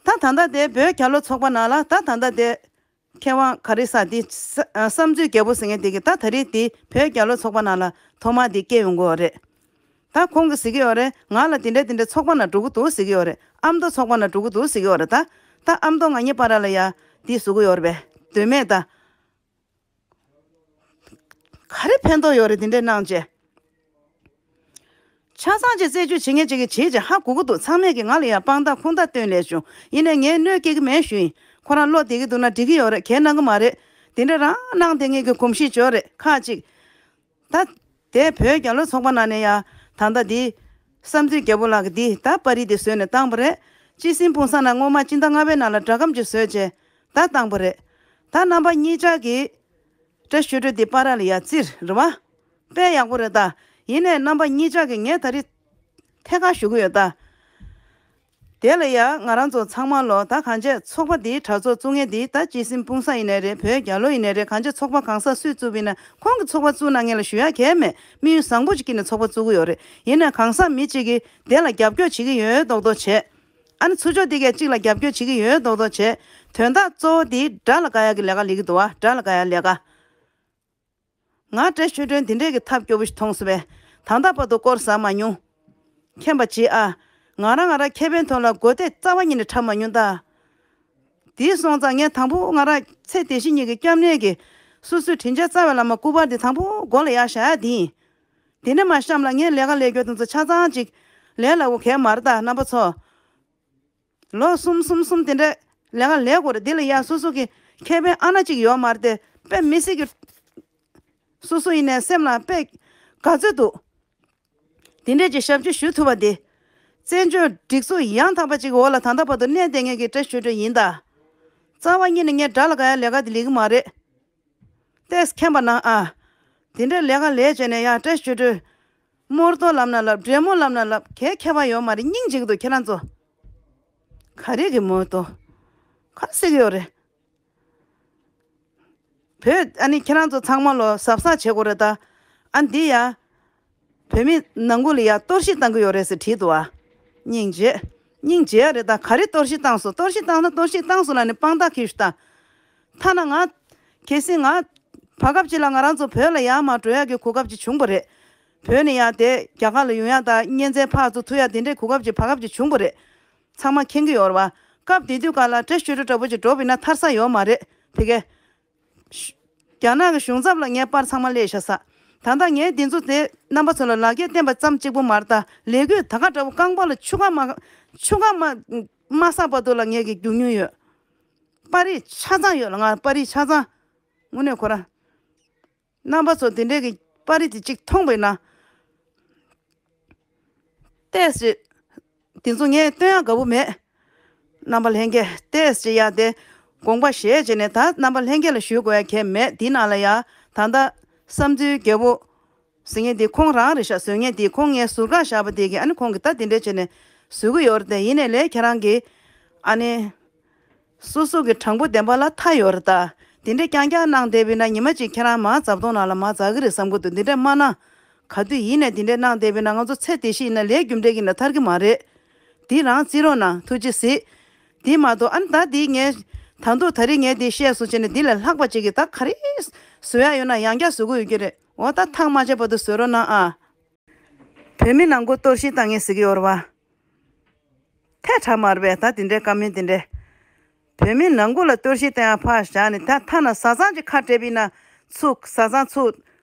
ད་ད་ལྟ་དེ་བོད་རྒྱལ་ལོ་ཚོགས་པ་ནང་ལ་ད་ད་ལྟ་དེ། མཁས་དབང་ག་རེ་ཟེར་དེ་ས་ཨ་བསམ་ཚུལ་རྒྱལ་པོ་ཟེར་མཁན་དེ་གི་ད་ད་རེས་དེ་བོད་རྒྱལ་ལོ་ཚོགས་པ་ནང་ལ་ཐོག་མ་དེ་སྐྱེས་ཡོང་གི་ཡོད་རེད། ད་ཁོང་གིས་ཟེར་གི་ཡོད་རེད། ང་ལ་དེ་འདྲ་དེ་འདྲ་ཚོགས་པ་ནང་འགྲོ་གི་འདུག་ཟེར་གི་ཡོད་རེད། ཨ་མདོ་ཚོགས་པ་ནང་འགྲོ་གི་འདུག་ཟེར་གི་ཡོད་རེད་ད། ད་ཨ་མདོ་ང་གཉིས་བར་ལ་ཡ་དེ་ཟེར་གི་ཡོད་རེད་པས། དོན་མེད་ད། ག་རེ་ཕན་ཐོགས་ཡོད་རེད་དེ་འདྲས་གནང་བྱས། ཆ་ཚང་ཅིག་རྩད་གཅོད་བྱེད་མཁན་ཅིག་གིས་བྱེད་ཅིག་ཧ་གོ་གི་འདུག་ཚང་མས་ཀྱིས་ང་ལ་ཡང་དཔང་རྟགས་ཁུངས་དག་སྟོན་ལས་བྱུང་། ཡིན་ནའི་ངས་གནོད་སྐྱེལ་གི་མེད་ཞུ་ཡིན། ཁོ་རང་བློ་བདེ་གི་འདུག་ན་འགྲིག་གི་ཡོད་རེད། གལ་གནང་གི་མ་རེད། དེ་འདྲ་རང་གནང་བསྡད་མཁན་གྱི་གོམས་གཤིས་ཅིག་ཡོད་རེད་ཁག་ཅིག་ད་དེ་བོད་རྒྱལ་ལོ་ཚོགས་པ་ནང་ནས་ཡང་ད་ལྟ་འདི་བསམ་ཚུལ་རྒྱལ་པོ་ལགས་ཀྱིས་འདི་ད་པར་རིས་དེ་བཟོས་ནས་བཏང་པ་རེད། སྤྱི་སེམས་སྤུངས་ས་ནང་སྔོན་མ་སྤྱི་ཟླ་ལྔ་པའི་ནང་ལ་སྒྲ་སྒམ་ཅིག་བཟོས་བྱས་ད་བཏང་པ་རེད། ད་རྣམ་པ་གཉིས་ཆ་གིས་བཀྲ་ཤིས་ཆོས་སྒྲོན་འདི་པར་ར་ལ་ཡ་བཙིར་རེད་བ། དཔེ་ཡག་པོ་རེད་ད། ཡིན་ནའི་རྣམ་པ་གཉིས་ཆ་གིས་ངས་ད་རེས་ཐད་ཀར་ཞུ་གི་ཡོད་ད། དེ་ལ་ཡ་ང་རང་ཚོ་ཚང་མ་ལོ་ད་གང་བྱས་ཚོགས་པ་འདིའི་གྲྭ་ཚོགས་བཙུགས་མཁན་འདི་ད་སྤྱི་སེམས་སྤུངས་ས་ཡིན་ནའི་རེད། བོད་རྒྱལ་ལོ་ཡིན་ནའི་རེད། གང་བྱས་ཚོགས་པ་གང་ཟག་སུས་བཙུགས་པ་ཡིན་ན་ཁོང་གིས་ཚོགས་པ་བཙུགས་གནང་མཁན་ལ་ཞུ་ཡ་གལ་མེད། དམིགས་ཡུལ་བཟང་པོ་ཅིག་བསྐྱེད་ནས་ཚོགས་པ་བཙུགས་གི་ཡོད་རེད། ཡིན་ནའི་གང་ཟག་མི་གཅིག་གིས་དེ་ལ་རྒྱབ་སྐྱོར་བྱེད་ཀྱི་ཡོད་མདོག་མདོག་བྱས། ཨ་ནི་ཚུར་ཕྱོགས་དེ་གས་གཅིག་ལ་རྒྱབ་སྐྱོར་བྱེད་ཀྱི་ཡོད་མདོག་མདོག་བྱས། དོན་དག་གཙོ་བོ་དེ་དགྲ་ལ་དགའ་ཡག་གི་ལས་ཀ་ལས་ཀྱི་འདུག་བ། དགྲ་ལ་དགའ་ཡག་ལས་ཀ། ང་བཀྲ་ཤིས་ཆོས་སྒྲོན་འདི་འདྲས་ཀྱི་ཐབས་སྐྱོ་པོ་ཞིག་མཐོང་སོང་བས། ད་ལྟ་བར་དུ་སྐོར་ཟ་མ་མྱོང་། མཁྱེན་པ་བྱེད་ཨ། ང་རང་ང་རང་ཁེ་ཕན་ཐོག་ལ་མགོ་བཏད་རྩ་བ་ཉིད་ནས་འཁྲབ་མ་མྱོང་ད། དེ་སོང་ཙང་ངས་དང་པོ་ང་རང་ཚེ་འདི་ཕྱི་གཉིས་ཀྱི་སྐྱབས་གནས་ཀྱི་སོ་སོའི་དྲིན་ཆེན་རྩ་བའི་བླ་མ་སྐུ་པར་དེ་དང་པོ་མགོ་ལ་ཡར་བཞག་ཡ་དེ་ཡིན། དེ་ནས་མ་གཤམ་ལ་ངས་ལས་ཀ་ལས་རྒྱུ་དེ་ཚོ་ཆ་ཚང་ཅིག་ལས་སླ་པོ་གས་མ་རེད་ད་རྣམ་པ་ཚོ། ལོ་གསུམ་གསུམ་གསུམ་དེ་འདྲ་ལས་ཀ་ལས་དགོས་རེད། འདི་ལ་ཡ་སོ་སོ་གི་ཁེ་ཕན་ཨ་ན་ཅིག་ཡོད་མ་རེད་དེ་དཔེ་མི་སྲིད་ཀྱི། སོ་སོ་ཡིན་ནའི་སེམས་ལ་དཔེ་དགའ་ཚོད་འདུག་དེ་འདྲས་ཀྱི་ཞབས་ཕྱི་ཞུ་ཐུབ་པ་དེ། བཙན་བྱོལ་སྒྲིག་འཛུགས་ཡང་དག་པ་ཅིག་གི་འོག་ལ་ད་ལྟ་བར་དུ་གནས་བསྡད་མཁན་གྱི་བཀྲ་ཤིས་ཆོས་སྒྲོན་ཡིན་ད། རྩ་བ་ཉིད་ནས་ངས་དགྲ་ལ་དགའ་ཡ་ལས་ཀ་དེ་ལས་ཀྱི་མ་རེད། ཏེས་མཁྱེན་པ་ན་ཨ། དེ་འདྲའི་ལས་ཀ་ལས་བྱས་ནས་ཡང་བཀྲ་ཤིས་ཆོས་སྒྲོན། རྨོ་ཏོ་ལབ་ན་ལབ་འདྲེ་མོ་ལབ་ན་ལབ་གའི་ཁྱད་པར་ཡོད་མ་རེད། སྙིང་རྗེ་གི་འདུག་ཁྱེད་རང་ཚོ། ག་རེ་གི་རྨོ་ཏོ། ག་རེ་ཟེར་གི་ཡོད་རེད། བོད་ཨ་ནི་ཁྱེད་རང་ཚོ་ཚང་མ་ལོ་གཟབ་གཟབ་བྱེད་དགོས་རེད་ད། ཨ་འདི་ཡ། བོད་མི་ནང་ཁུལ་ལ་ཡ་གཏོར་བཤིག་བཏང་གི་ཡོད་རེད་ཟེར་བྲིས་འདུག་ཨ། སྙིང་རྗེ། སྙིང་རྗེ་རེད་ད། ག་རེ་གཏོར་བཤིག་བཏང་སོང་། གཏོར་བཤིག་བཏང་ན་གཏོར་བཤིག་བཏང་སོང་ལབ་ནས་དཔང་རྟགས་ཁྱེར་ཞུ་ད། ཐ་ན་ང་། གལ་སྲིད་ང་། བར་སྐབས་ཅིག་ལ་ང་རང་ཚོ་བོད་ལ་ཡར་མར་འགྲོ་ཡག་གི་གོ་སྐབས་ཅིག་བྱུང་བ་རེད། བོད་ནས་ཡར་དེ་རྒྱ་གར་ལ་ཡོང་ཡག་དང་གཉེན་ཚན་ཕར་ཚུར་ཐུག་ཡག་དེ་འདྲའི་གོ་སྐབས་ཅིག་བར་སྐབས་ཅིག་བྱུང་བ་རེད། ཚང་མ་མཁྱེན་གྱི་ཡོད་རེད་བ། སྐབས་དེ་དུས་སྐབས་ལ་བཀྲ་ཤིས་ཆོས་སྒྲོན་འདྲ་པོ་ཅིག་འགྲོ་བ་ཡིན་ན་ཐར་ས་ཡོད་མ་རེད་ཕ་གི། རྒྱ་ནག་གི་གཞུང་ཚབ་ལ་ངའི་པར་ཚང་མ་སླེབས་བཞག་ས། ད་ལྟ་ངས་འདི་ཚོ་དེ་རྣམ་པ་ཚོ་ལ་ལག་འཁྱེར་བསྟན་པ་ཙམ་གཅིག་པུ་མ་རེད་ད། ལས་གོས་ད་ག་འདྲ་བོ་རྐང་པ་ལ་ཆུ་ཁ་མ་ཆུ་ཁ་མ་མ་ཟག་བར་དུ་ལ་ངས་ཀྱི་རྒྱུག་མྱོང་ཡོད། པར་རིས་ཆ་ཚང་ཡོད་ལ། ང་པར་རིས་ཆ་ཚང་། དངོས་གནས་ཁོ་རང་རྣམ་པ་ཚོ་དེ་འདྲའི་གི་པར་རིས་དེ་གཅིག་མཐོང་བས་ན། ཏོག་ཙམ། དེ་ཚོ་ངས་སྟོན་ཡག་དགའ་པོ་མེད། རྣམ་པ་ལྷན་རྒྱས་ཏོག་ཙམ་ཡ་དེ་དགོངས་པ་བཞེས་བྱས་ནས་ད་རྣམ་པ་ལྷན་རྒྱས་ལ་ཞུ་དགོས་ཡ་གལ་མེད། འདི་ནང་ལ་ཡ་ད་ལྟ་བསམ་ཚུལ་རྒྱལ་པོ་ཟེར་མཁན་དེ་ཁོང་རང་རེད་ཤག་བཟོ་མཁན་དེ། ཁོང་ངས་ཟུར་བཀག་བཞག་པ་དེ་གི་ཨ་ནི་ཁོང་གིས་ད་དེ་འདྲས་བྱས་ནས་བཟོ་གི་ཡོད་རེད་དེ། ཡིན་ནའི་ལས་ཁྱེད་རང་གིས་ཨ་ནི། སོ་སོ་གི་དྲང་པོ་བདེན་པ་ལ་མཐའ་ཡོད་རེད་ད། དེ་འདྲས་རྐྱང་རྐྱང་གནང་བསྡད་པས་ན་ཉི་མ་གཅིག་ཁྱེད་རང་མར་རྫབ་དོང་ནང་ལ་མར་འཛག་གི་རེད་བསམ་གི་འདུག་འདི་འདྲས་མ་གནང་། ག་དུས་ཡིན་ནས་དེ་འདྲས་གནང་བསྡད་པས་ན་ང་ཚོ་ཚེ་འདི་ཕྱི་ཡིན་ན་ལས་རྒྱུ་འབྲས་ཀྱི་ནང་ཐར་གི་མ་རེད། འདི་རང་བརྩི་རོགས་གནང་། ཐུགས་རྗེ་གཟིགས། འདི་མ་གཏོགས་ཨ་ནི་ད་འདི་ངས་ད་དུང་ད་རེས་ངས་འདི་བཤད་སོང་བྱས་ནས་འདི་ལས་ལྷག་པ་ཅིག་གི་ད་ག་རེ་བཟོ་ཡ་ཡོད་ན་ཡང་བསྐྱར་བཟོ་གི་ཡོད་ཀྱི་རེད། འོ་ད་ཐག་མ་ཆོད་བར་དུ་བཟོ་རོགས་གནང་ཨ། བོད་མི་ནང་ཁུལ་གཏོར་བཤིག་བཏང་མཁན་ཟེར་གྱི་ཡོད་རེད་བ། ཐལ་དྲགས་མ་རེད་པས་ད་དེ་འདྲའི་བཀའ་མོལ་དེ་འདྲས། བོད་མི་ནང་ཁུལ་ལ་གཏོར་བཤིག་བཏང་ཡ་ཕར་བཞག་ནས། ད་ཐ་ན་བཟའ་ཚང་ཅིག་ཁ་བྲལ་བ་ཡིན་ན་ཚུར། བཟའ་ཚང་ཚུར་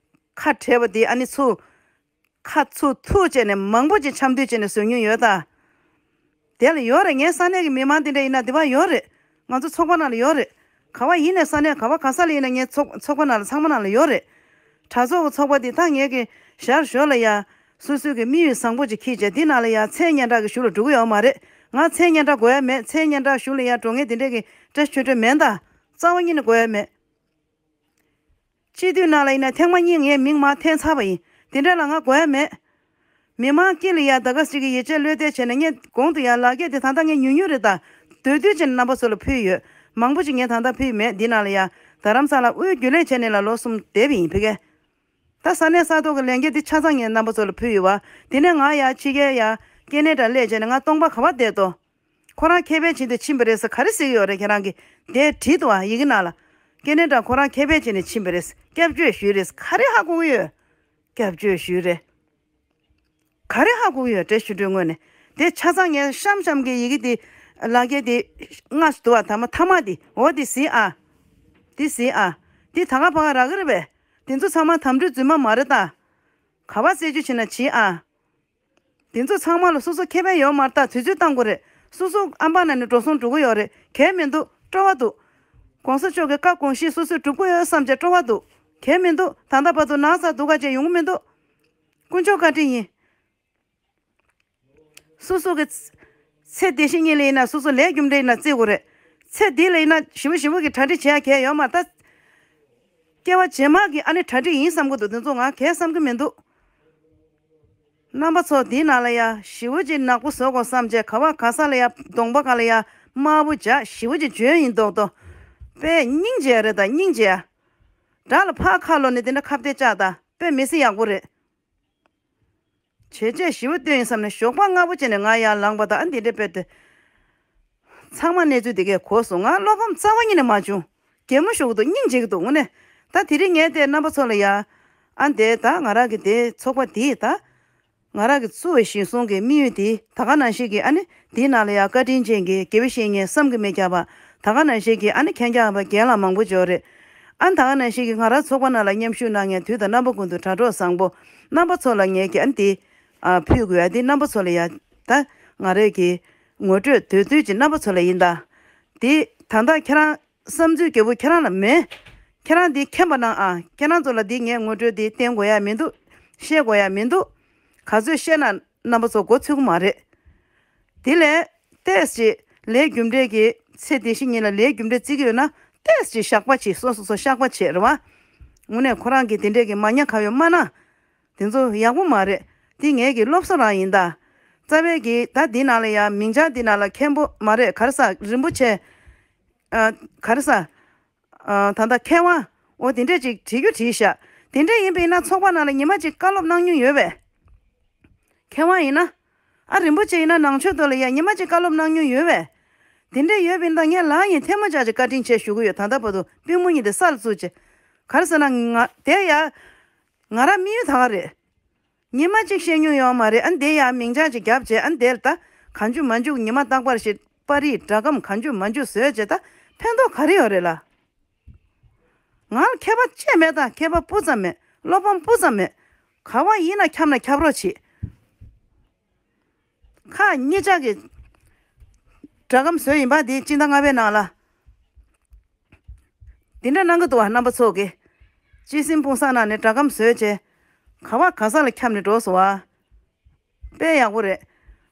ཁ་བྲལ་བ་དེ་ཨ་ནི་ཚུར་ཁ་ཚུར་ཐུག་བྱས་ནས་མང་པོ་ཅིག་འཆམ་མཐུན་བྱས་ནས་བཟོ་མྱོང་ཡོད་ད། དེ་ལ་ཡོད་རེད། ངའི་ས་གནས་ཀྱི་མི་མང་དེ་འདྲ་ཡིན་ན་དེ་བ་ཡོད་རེད། ང་ཚོ་ཚོགས་པ་ནང་ལ་ཡོད་རེད། ག་བ་ཡིན་ནས་ས་གནས་ག་བ་ག་ས་ལ་ཡིན་ན་ངའི་ཚོགས་ཚོགས་པ་ནང་ལ་ཚང་མ་ནང་ལ་ཡོད་རེད། དྲ་ཚོགས་ཀྱི་ཚོགས་པ་འདི་ད་ངས་ཀྱི་ཞར་ཞོར་ལ་ཡ་སོ་སོའི་གི་དམིགས་ཡུལ་བཟང་པོ་ཅིག་འཁྱེར་བྱས་འདི་ནང་ལ་ཡ་མཚན་སྙན་གྲགས་ཀྱི་གཞུག་ལ་འགྲོ་གི་ཡོད་མ་རེད། ང་མཚན་སྙན་གྲགས་དགོས་ཡ་མེད། མཚན་སྙན་གྲགས་གཞུག་ལ་ཡ་འགྲོ་མཁན་དེ་འདྲས་ཀྱི་བཀྲ་ཤིས་ཆོས་སྒྲོན་མིན་ད། རྩ་བ་ཉིད་ནས་དགོས་ཡ་མེད། སྤྱི་འཐུས་ནང་ལ་ཡིན་ན་ཐེངས་མ་གཉིས་ངས་མིང་མར་འཐེན་ཚར་བ་ཡིན། དེ་འདྲ་ལ་ང་དགོས་ཡ་མེད། མི་མང་དཀྱིལ་ལ་ཡ་ད་ག་ཞིག་གི་ཡིད་ཆེས་བློས་གཏད་བྱས་ནས་ངས་གོང་དུ་ཡ་ལག་འཁྱེར་དེ་ད་ལྟ་ངས་ཉུང་ཉུང་རེད་ད། འདོད་འདོད་བྱས་ནས་རྣམ་པ་ཚོ་ལ་ཕུལ་ཡོད། མང་པོ་ཅིག་ངས་ད་ལྟ་ཕུལ་མེད། འདི་ནང་ལ་ཡ་རྡ་རམ་ས་ལ་དབུས་རྒྱུན་ལས་བྱས་ནས་ལ་ལོ་གསུམ་བསྡད་པ་ཡིན་ཕ་གི། ད་ས་གནས་ས་ཐོག་གི་ལས་འགན་འདི་ཆ་ཚང་ངས་རྣམ་པ་ཚོ་ལ་ཕུལ་ཡོད་བ། དེ་ནས་ང་ཡ་ཕྱི་རྒྱལ་ཡ་ཀེ་ན་ཌ་སླེབས་བྱས་ནས་ང་སྟོང་པ་ག་བ་བསྡད་དོ། ཁོ་རང་ཁེ་ཕན་བྱེད་དུ་ཕྱིན་པ་རེད་ཟེར་ག་རེ་ཟེར་གྱི་ཡོད་རེད། ཁྱེད་རང་གིས་དེ་བྲིས་འདུག་ཨ་ཡི་གེ་ནང་ལ། ཀེ་ན་ཌ་ཁོ་རང་ཁེ་ཕན་བྱེད་ནས་ཕྱིན་པ་རེད། སྐྱབས་བཅོལ་ཞུས་རེད། ག་རེ་ཧ་གོ་གི་ཡོད། སྐྱབས་བཅོལ་ཞུས་རེད། ག་རེ་ཧ་གོ་གི་ཡོད། བཀྲ་ཤིས་ཆོས་སྒྲོན་ངོས་ནས་དེ་ཆ་ཚང་ངས་གཤམ་གཤམ་གྱི་ཡི་གེ་དེ་ལག་འཁྱེར་དེ་སྔ་ཞིག་འདུག་ཨ། ཐ་མ་ཐ་མ་དེ་འོ་དེ་གཟིགས་ཨ། དེ་གཟིགས་ཨ། དེ་ད་ག་ཕ་ག་རག་གི་རེད་པས། དེ་ཚོ་ཚང་མ་དམ་འབུལ་རྫུན་མ་མ་རེད་ད། ག་བ་རྩད་གཅོད་བྱེད་ན་བྱེད་ཨ། དེ་ཚོ་ཚང་མ་ལ་སོ་སོ་ཁེ་ཕན་ཡོད་མ་རེད་ད། དུས་ཚོད་བཏང་དགོས་རེད། སོ་སོ་ཨམ་པ་ན་ནས་འགྲོ་སོང་འགྲོ་གི་ཡོད་རེད། གལ་མི་འདུག་སྤྲོ་བ་འདུག་གོང་ས་མཆོག་གི་བཀའ་དགོངས་གཞི་སོ་སོས་སྒྲུབ་ཀྱི་ཡོད་བསམ་བྱས་སྤྲོ་བ་འདུག་གལ་མི་འདུག་ད་ལྟ་བར་དུ་ན་ཚ་སྡུག་ག་བྱས་ཡོང་གི་མི་འདུག་དཀོན་མཆོག་བཀའ་དྲིན་ཡིན། སོ་སོ་གི་ཚེ་འདི་ཕྱི་གཉིས་ལ་ཡིན་ན་སོ་སོ་ལས་རྒྱུ་འབྲས་ཡིན་ན་བརྩི་དགོས་རེད། ཚེ་འདི་ལ་ཡིན་ན་ཞི་བ་ཞི་བ་གི་གྲ་སྒྲིག་བྱེད་ཡ་གལ་ཡོད་མ་རེད་ད། སྐྱེ་བ་རྗེས་མ་གི་ཨ་ནི་གྲ་སྒྲིག་ཡིན་བསམ་གི་འདུག་དེ་ཚོ་ང་གལ་བསམ་གི་མི་འདུག་རྣམ་པ་ཚོ་འདིའི་ནང་ལ་ཡ་ཞི་བ་ཅིག་ནག་པོ་བཟོ་དགོས་བསམ་བྱས་ག་བ་ག་ས་ལ་ཡ་གདོང་པ་ག་ལ་ཡ་དམར་པོ་བྱ་ཞི་བ་ཅིག་འཇོན་ཡིན་མདོག་མདོག་དཔེ་སྙིང་རྗེ་རེད་ད་སྙིང་རྗེ། དགྲ་ལ་ཕར་ཁ་ལོ་ནས་དེ་འདྲ་ཁ་གཏད་བཅག་ད་དཔེ་མི་སྲིད་ཡག་པོ་རེད། བྱས་རྗེས་ཞི་བ་བཏོན་ཡིན་བསམ་ནས་ཞོགས་པ་སྔ་པོ་བྱས་ནས་ང་ཡར་ལངས་པ་དང་ཨ་འདི་འདྲ་དཔེ་དེ། ཚང་མ་གནས་ཚུལ་དེ་གས་གོ་སོང་། ང་བློ་ཕམ་རྩ་བ་ཉིད་ནས་མ་བྱུང་། གད་མོ་ཤོར་གི་འདུག་སྙིང་རྗེ་གི་འདུག་དངོས་གནས། ད་དེ་རིང་ངས་དེ་རྣམ་པ་ཚོ་ལ་ཡ། ཨ་འདས་ད་ང་རང་གི་དེ་ཚོགས་པ་དེས་ད། ང་རང་གི་བཙུགས་པའི་གཞི་བཟུང་གི་དམིགས་ཡུལ་དེ་ད་ག་ནང་བཞིན་གྱི་ཨ་ནི་དེའི་ནང་ལ་ཡ་བཀའ་དྲིན་ཅན་གྱི་དགེ་བའི་བཤེས་གཉེན་བསམ་གྱིས་མི་ཁྱབ་པ་ད་ག་ནང་བཞིན་གྱི་ཨ་ནི་མཁྱེན་རྒྱ་པ་རྒན་ལགས་མང་པོ་འབྱོར་རེད། ཨ་ནི་ད་ག་ནང་བཞིན་གྱི་ང་རང་ཚོགས་པ་ནང་ལ་མཉམ་ཞུགས་གནང་མཁན་དུས་དང་རྣམ་པ་ཀུན་ཏུ་དྲ་གྲོགས་བཟང་པོ་རྣམ་པ་ཚོ་ལ་ངས་ཀྱི་ཨ་ནི་དེ། ཨ་ཕུལ་དགོས་ཡ་དེ་རྣམ་པ་ཚོ་ལ་ཡ། ད་ང་རའི་གི་ངོ་སྤྲོད་དོད་དོད་ཀྱི་རྣམ་པ་ཚོ་ལ་ཡིན་ད། དེ་ད་ལྟ་ཁྱེད་རང་བསམ་ཚུལ་རྒྱལ་པོ་ཁྱེད་རང་ལ་མེད། ཁྱེད་རང་དེ་མཁྱེན་པ་གནང་ཨ། ཁྱེད་རང་ཚོ་ལ་དེ་ངས་ངོ་སྤྲོད་དེ་བསྟན་དགོས་ཡ་མི་འདུག་བཤད་དགོས་ཡ་མི་འདུག་ག་ཚོད་བཤད་ན་རྣམ་པ་ཚོ་མགོ་ཚོད་ཀྱི་མ་རེད། དེ་ལས་ཏོག་ཙམ་ལས་རྒྱུ་འབྲས་ཀྱི་ཚེ་འདི་ཕྱི་གཉིས་ལ་ལས་རྒྱུ་འབྲས་བརྩི་གི་ཡོད་ན་ཏོག་ཙམ་བཤགས་པ་བྱེད། སོ་སོ་སོ་བཤགས་པ་བྱེད་རེད་བ། དངོས་གནས་ཁོ་རང་གིས་དེ་འདྲས་ཀྱི་མ་ཉམས་ཁ་ཡོད་མ་གནང་། དེ་ཚོ་ཡག་པོ་མ་རེད། དེ་ངའི་གི་སློབ་གསོ་རང་ཡིན་ད། རྩ་བའི་གི་ད་འདི་ནང་ལ་ཡ་མིང་བྱང་འདི་ནང་ལ་མཁན་པོ་མ་རེད་ག་རེ་ཟ་རིན་པོ་ཆེ། ཨ་ག་རེ་ཟ། ཨ་ད་ལྟ་མཁས་དབང་འོ་དེ་འདྲས་ཅིག་བྲིས་རྒྱུ་བྲིས་ཤག་དེ་འདྲས་ཡིན་པས་ན་ཚོགས་པ་ནང་ལ་ཉི་མ་གཅིག་བཀའ་སློབ་གནང་མྱོང་ཡོད་པས། མཁས་དབང་ཡིན་ན། ཨ་རིན་པོ་ཆེ་ཡིན་ན་ནང་ཆོས་ཐོག་ལ་ཡ་ཉི་མ་གཅིག་བཀའ་སློབ་གནང་མྱོང་ཡོད་པས། དེ་འདྲས་ཡོད་པས་ན་ངས་ལག་གཡས་ཐལ་མོ་སྦྱར་ཅིག་བཀའ་དྲིན་ཆེ་ཞུ་གི་ཡོད། ད་ལྟ་བར་དུ་པུས་མོ་གཉིས་དེ་ས་ལ་བཙུགས་བྱས། ག་རེ་ཟེར་ན་ང་དེ་ཡ། ང་རང་དམིགས་ཡུལ་ད་ག་རེད། ཉི་མ་གཅིག་བཤད་མྱོང་ཡོད་མ་རེད། ཨ་འདི་ཡ་མིང་བྱང་ཅིག་བརྒྱབ་བྱས་ཨ་འདིར་ད་གང་བྱུང་མང་བྱུང་ཉི་མ་རྟག་པར་ཞིག་པར་རིས་སྒྲ་སྒམ་གང་བྱུང་མང་བྱུང་བཟོས་བྱས་ད་ཕན་ཐོགས་ག་རེ་ཡོད་རེད་ལ། ང་ལ་མཁས་པ་ཅིག་མེད་ད། མཁས་པ་སྤུ་ཙམ་མེད། བློ་ཕམ་སྤུ་ཙམ་མེད། ག་བ་ཡིན་ན་འཁྱམས་ན་འཁྱམས་རོགས་བྱེད། ཁག་གཉིས་ཆག་གི་སྒྲ་སྒམ་བཟོས་ཡིན་པ་འདི་སྤྱི་ཟླ་ལྔ་པའི་ནང་ལ། འདི་འདྲ་གནང་གི་འདུག་བ། རྣམ་པ་ཚོ་གིས་སྤྱི་སེམས་སྤུངས་ས་ནང་ནས་སྒྲ་སྒམ་བཟོས་བྱས། ག་བ་ག་ས་ལ་འཁྱམས་ནས་འགྲོ་སོང་བ། དཔེ་ཡག་པོ་རེད།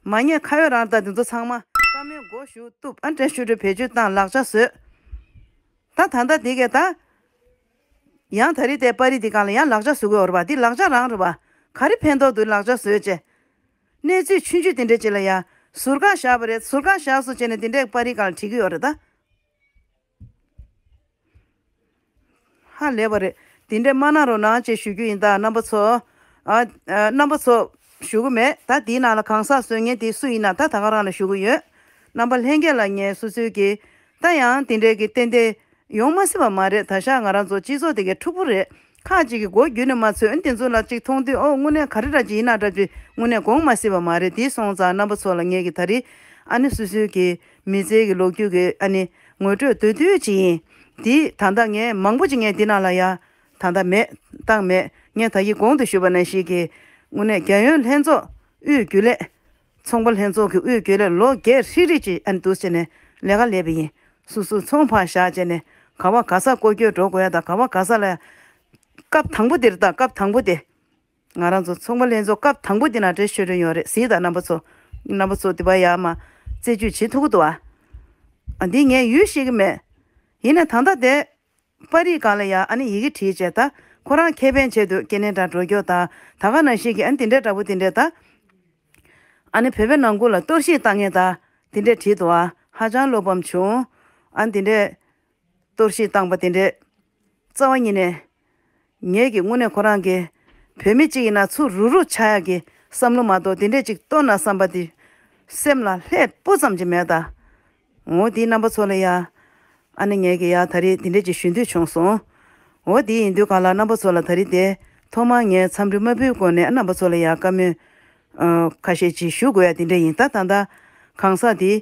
མ་ཉེས་ཁ་ཡོད་རང་ལྟ་འདི་ཚོ་ཚང་མ་བཀའ་མོལ་མགོ་གཞུག་གཏུབ། ཨ་འདྲ་ཞུ་འདྲ་བེད་སྤྱོད་བཏང་ལག་ཆ་བཟོས། ད་ད་ལྟ་འདི་གས་ད། ཡང་ད་རེས་དེ་པར་རིས་འདི་སྒང་ལ་ཡང་ལག་ཆ་བཟོ་གི་ཡོད་རེད་པ། འདི་ལག་ཆ་རང་རེད་པ། ག་རེ་ཕན་ཐོགས་འདུག་ལག་ཆ་བཟོས་བྱས། གནས་ཚུལ་ཆུང་ཆུང་དེ་འདྲ་ཅིག་ལ་ཡ། ཟུར་བཀག་བཞག་པ་རེད། ཟུར་བཀག་བཞག་སོང་བྱས་ནས་དེ་འདྲའི་པར་རིས་སྒང་ལ་བྲིས་ཀྱི་ཡོད་རེད་ད། ཧ་ལས་པ་རེད། དེ་འདྲས་མ་གནང་རོགས་གནང་ཅེས་ཞུ་རྒྱུ་ཡིན་ད། རྣམ་པ་ཚོ། ཨ། ཨ། རྣམ་པ་ཚོ། ཞུ་གི་མེད་ད། དེའི་ནང་ལ་གང་ཟག་བཟོས་མཁན་དེ་སུ་ཡིན་ན་ད་ད་ག་རང་ལ་ཞུ་གི་ཡོད། རྣམ་པ་ལྷན་རྒྱས་ལ་ངས་སོ་སོའི་གི། ད་ཡང་དེ་འདྲས་ཀྱི་ཏན་ཏན་ཡོང་མ་སྲིད་པ་མ་རེད། ད་ཞག་ང་རང་ཚོ་སྤྱི་ཚོགས་དེ་གའི་འཁྲུག་པོ་རེད། ཁག་ཅིག་གི་མགོ་བརྒྱུད་ནས་མ་ཚོས། ཨ་ནི་དེ་ཚོ་ལ་ཅིག་མཐོང་དུས་ཨོ་དངོས་གནས་ག་རེ་འདྲ་ཅིག་ཡིན་ན་འདྲ་ཅིག་དངོས་གནས་དགོངས་མ་སྲིད་པ་མ་རེད། དེ་སོང་ཙང་རྣམ་པ་ཚོ་ལ་ངས་གི་ད་རེས་ཨ་ནི་སོ་སོའི་གི་མི་ཚེའི་གི་ལོ་རྒྱུས་ཀྱི་ཨ་ནི་ངོ་སྤྲོད་མདོར་བསྡུས་ཅིག་ཡིན། དེ་ད་ལྟ་ངས་མང་པོ་ཅིག་ངས་འདི་ནང་ལ་ཡ་ད་ལྟ་མེད་བཏང་མེད། ངས་ད་གིན་གོང་དུ་ཞུས་པ་ནང་བཞིན་གྱི་དངོས་གནས་རྒྱལ་ཡོངས་ལྷན་ཚོགས་དབུས་རྒྱུན་ལས། ཚོང་པ་ལྷན་ཚོགས་ཀྱི་དབུས་རྒྱུན་ལས་ལོ་བརྒྱད་ཧྲིལ་རིལ་ཅིག་ཨ་ནི་འདུག་བྱས་ནས་ལས་ཀ་ལས་པ་ཡིན། སོ་སོ་ཚོང་ཕར་བཞག་བྱས་ནས་ག་བ་ག་ས་སྐོར་སྐྱོད་འགྲོ་དགོས་ཡ་དང་། ག་བ་ག་ས་ལ་སྐབས་དང་པོ་འདིར་ད་སྐབས་དང་པོ་དེ། ང་རང་ཚོ་ཚོང་པ་ལྷན་ཚོགས་སྐབས་དང་པོ་འདི་ན་གྲས་ཤོད་རན་ཡོད་རེད། གཟིགས་དང་རྣམ་པ་ཚོ། རྣམ་པ་ཚོ་འདི་པ་ཡར་མར་རྩད་གཅོད་བྱེད་ཐུབ་ཀྱི་འདུག་ཨ། ཨ་འདི་ངས་ཡུལ་ཤེས་ཀྱི་མེད། ཡིན་ནའི་ད་ལྟ་དེ་པར་རིས་སྒང་ལ་ཡ་ཨ་ནི་ཡི་གེ་བྲིས་བྱས། ད་ཁོ་རང་ཁེ་ཕན་ཆེད་དུ་སྐྱེ་གནས་འདྲ་འགྲོ་རྒྱུ་དང་། ད་ག་ནང་བཞིན་གྱི་ཨ་ནི་དེ་འདྲའི་འདྲ་པོ་དེ་འདྲའི་ད། ཨ་ནི་བོད་པའི་ནང་ཁུལ་ལ་གཏོར་བཤིག་བཏང་མཁན་ད་དེ་འདྲས་བྲིས་འདུག་ཨ། ཧ་ཅང་བློ་ཕམ་བྱུང་། ཨ་ནི་དེ་འདྲས་གཏོར་བཤིག་བཏང་པ་དེ་འདྲས། རྩ་བ་ཉིད་ནས་ངེད་ཀྱི་དངོས་གནས་ཁོ་རང་གི་བོད་མི་གཅིག་ཡིན་ན་ཚུར་རུག་རུག་ཆགས་ཡག་གི་བསམ་བློ་མ་གཏོགས་དེ་འདྲས་ཅིག་གཏོར་ན་བསམ་པ་དེ་སེམས་ལ་སླེབས་སྤུ་ཙམ་ཅིག་མེད་ད། འོ་དེའི་རྣམ་པ་ཚོ་ལ་ཡ། ཨ་ནི་ངས་ཀྱི་ཡ་ད་རེས་འདི་འདྲས་ཅིག་ཞུ་འདོད་བྱུང་སོང་། འོ་དེ་ཡིན་དུས་ག་ལ་རྣམ་པ་ཚོ་ལ་ད་རེས་དེ་ཐོག་མར་ངས་འཚམས་འདྲི་མ་ཕུལ་གོང་ནས་རྣམ་པ་ཚོ་ལ་ཡ་བཀའ་མོལ་ཨ་ཁ་ཤས་ཅིག་ཞུ་དགོས་ཡ་དེ་འདྲས་ཡིན། ད་ད་ལྟ་གང་ཟག་དེ་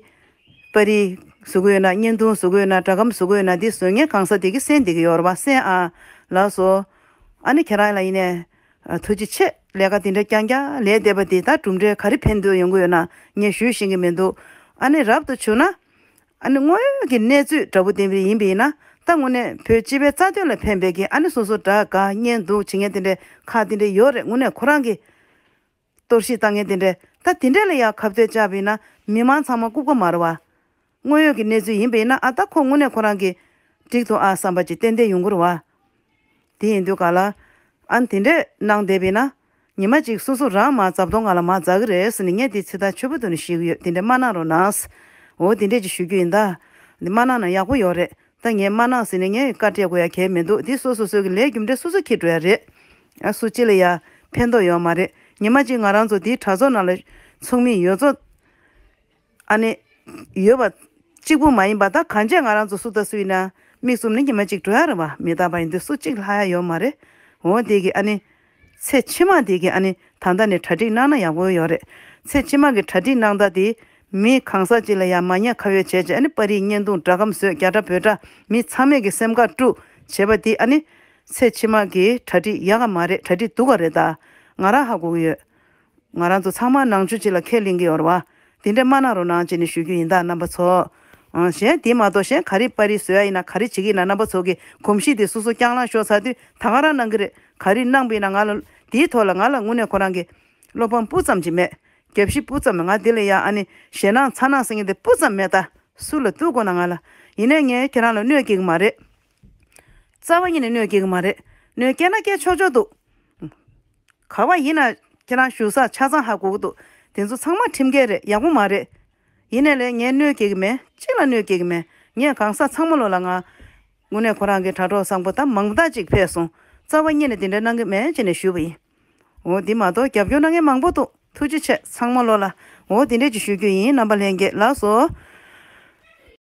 པར་རིས་བཟོ་གི་ཡོད་ན། བརྙན་ཐུང་བཟོ་གི་ཡོད་ན། སྒྲ་སྒམ་བཟོ་གི་ཡོད་ན། དེ་བཟོ་མཁན་གང་ཟག་དེ་གི་གསན་བསྡད་ཀྱི་ཡོད་རེད་པ། གསན་ཨ་ལགས་སོ། ཨ་ནི་ཁྱེད་རང་ལ་ཡིན་ནས་ཨ་ཐུགས་རྗེ་ཆེ། ལས་ཀ་དེ་འདྲ་རྐྱང་རྐྱང་ལས་བསྡད་པ་དེ་ད་གྲུབ་འབྲས་ག་རེ་ཕན་ཐོགས་ཡོང་གི་ཡོད་ན་ངས་ཞུ་ཤེས་ཀྱི་མི་འདུག་ཨ་ནི་རབ་ཏུ་བྱུང་ན། ཨ་ནི་དངོས་ཡོད་ཀྱི་གནས་ཚུལ་འདྲ་པོ་དེ་འདྲ་ཡིན་པ་ཡིན་ན། ད་དངོས་གནས་བོད་སྤྱི་པའི་རྩ་དོན་ལ་ཕན་པའི་གི་ཨ་ནི་སོ་སོ་སྒྲ་དགའ་བརྙན་སྡུག་བྱེད་མཁན་དེ་འདྲའི་ཁག་དེ་འདྲ་ཡོད་རེད། དངོས་གནས་ཁོ་རང་གི་གཏོར་བཤིག་བཏང་མཁན་དེ་འདྲའི། ད་དེ་འདྲ་ལ་ཡང་ཁ་གཏད་བཅག་པ་ཡིན་ན་མི་མང་ཚང་མ་ལྐུགས་པ་མ་རེད་པ། དངོས་ཡོད་ཀྱི་གནས་ཚུལ་ཡིན་པ་ཡིན་ན་ཨ་ད་ཁོ་དངོས་གནས་ཁོ་རང་གི་འགྲིག་འདུག་ཨ་བསམ་པ་ཅིག་ཏན་ཏན་ཡོང་གི་རེད་པ། དེ་ཡིན་དུས་ག་ལ། ཨ་ནི་དེ་འདྲས་གནང་བསྡད་པས་ན། ཉི་མ་གཅིག་སོ་སོ་རང་མར་རྫབ་དོང་སྒང་ལ་མར་འཛེག་གི་རེད་ཟེར་ནས་ངས་དེ་ཚིག་ཐག་ཆོད་པོ་བསྡུས་ནས་ཞུ་གི་ཡོད། དེ་འདྲས་མ་གནང་རོགས་གནང་། འོ་དེ་འདྲས་ཅིག་ཞུ་རྒྱུ་ཡིན་ད། འདི་མ་གནང་ན་ཡག་པོ་ཡོད་རེད། ད་ངས་མ་གནང་ཟེར་ནས་ངས་བཀའ་སྤྲད་དགོས་ཡ་གལ་མི་འདུག་དེ་སོ་སོ་སོ་གི་ལས་རྒྱུ་འབྲས་སོ་སོ་འཁྱེར་འགྲོ་ཡ་རེད། ཨ་སུ་གཅིག་ལ་ཡ་ཕན་ཐོགས་ཡོད་མ་རེད། ཉི་མ་གཅིག་ང་རང་ཚོ་དེའི་གྲྭ་ཚོགས་ནང་ལ་ཚོགས་མི་ཡོད་ཚོ། ཨ་ནི། ཡོད་པ། གཅིག་པུ་མ་ཡིན་པ་ད་གང་བྱས་ང་རང་ཚོ་སུ་དང་སུ་ཡིན་ན་མིག་བཙུམ་ནས་ཉི་མ་གཅིག་འགྲོ་ཡ་རེད་པ། མི་རྟག་པ་ཡིན་དུས་སུ་གཅིག་ལྷག་ཡ་ཡོད་མ་རེད། འོ་དེ་གི་ཨ་ནི། ཚེ་ཕྱི་མ་དེ་གི་ཨ་ནི་ད་ལྟ་ནས་གྲ་སྒྲིག་གནང་ན་ཡག་པོ་ཡོད་རེད། ཚེ་ཕྱི་མ་གི་གྲ་སྒྲིག་གནང་སྟངས་དེ་མི་གང་ཟག་ཅིག་ལ་ཡ་མ་ཉེས་ཁ་གཡོགས་བྱས་བྱས་ཨ་ནི་པར་རིས་བརྙན་ཐུང་སྒྲ་སྒམ་བཟོས་རྒྱ་སྒྲ་བོད་སྒྲ་མི་ཚང་མས་གི་སེམས་ཁ་དཀྲུགས་བྱས་པ་དེ་ཨ་ནི། ཚེ་ཕྱི་མ་གི་གྲ་སྒྲིག་ཡག་ག་མ་རེད། གྲ་སྒྲིག་སྡུག་ག་རེད་ད། ང་རང་ཧ་གོ་གི་ཡོད། ང་རང་ཚོ་ཚང་མ་ནང་ཆོས་གཅིག་ལ་ཁས་ལེན་གྱི་ཡོད་རེད་པ། དེ་འདྲ་མ་གནང་རོགས་གནང་བྱས་ནས་ཞུ་རྒྱུ་ཡིན་ད་རྣམ་པ་ཚོ། ཨང་གཞན་དེ་མ་གཏོགས་གཞན་ག་རེ་པར་རིས་བཟོ་ཡ་ཡིན་ན་ག་རེ་བྱེད་ཀྱི་ཡིན་ན་རྣམ་པ་ཚོ་གི་གོམས་གཤིས་དེ་སོ་སོ་རྐྱང་ལངས་ཤོར་ཚར་དུས་ད་ག་རང་གནང་གི་རེད། ག་རེ་གནང་པ་ཡིན་ན་ང་ལ་དེའི་ཐོག་ལ་ང་ལ་དངོས་གནས་ཁོ་རང་གི་བློ་ཕམ་སྤུ་ཙམ་ཅིག་མེད། རྒྱབ་གཞི་སྤུ་ཙམ་མེད། ང་འདི་ལ་ཡ་ཨ་ནི་ཞེད་སྣང་མཚར་སྣང་ཟེར་མཁན་དེ་སྤུ་ཙམ་མེད་ད། སུ་ལ་གཏུག་དགོས་ན་ང་ལ། ཡིན་ནའི་ངས་ཁྱེད་རང་ལ་གནོད་སྐྱེལ་གི་མ་རེད། རྩ་བ་ཉིད་ནས་གནོད་སྐྱེལ་གི་མ་རེད། གནོད་སྐྱེལ་ན་སྐྱེལ་ཆོག་ཆོག་འདུག་ག་བ་ཡིན་ན་ཁྱེད་རང་བཞུགས་ས་ཆ་ཚང་ཧ་གོ་གི་འདུག་དེ་ཚོ་ཚང་མ་ཁྲིམས་འགལ་རེད། ཡག་པོ་མ་རེད། ཡིན་ནའི་ལས་ངས་གནོད་སྐྱེལ་གི་མེད། གཅིག་ལ་གནོད་སྐྱེལ་གི་མེད། ངས་གང་ཟག་ཚང་མ་ལོ་ལ་ང་། དངོས་གནས་ཁོ་རང་གི་དྲ་གྲོགས་བཟང་པོ་ད་མང་པོ་ད་ཅིག་ཕེབས་སོང་། རྩ་བ་ཉིད་ནས་དེ་འདྲ་གནང་གི་མེད་ཅེས་ནས་ཞུས་པ་ཡིན། འོ་འདི་མ་གཏོགས་རྒྱབ་སྐྱོར་གནང་མཁན་མང་པོ་འདུག་ཐུགས་རྗེ་ཆེ་ཚང་མ་ལོ་ལ། འོ་དེ་འདྲས་ཅིག་ཞུ་རྒྱུ་ཡིན། རྣམ་པ་ལྷན་རྒྱས་ལགས་སོ།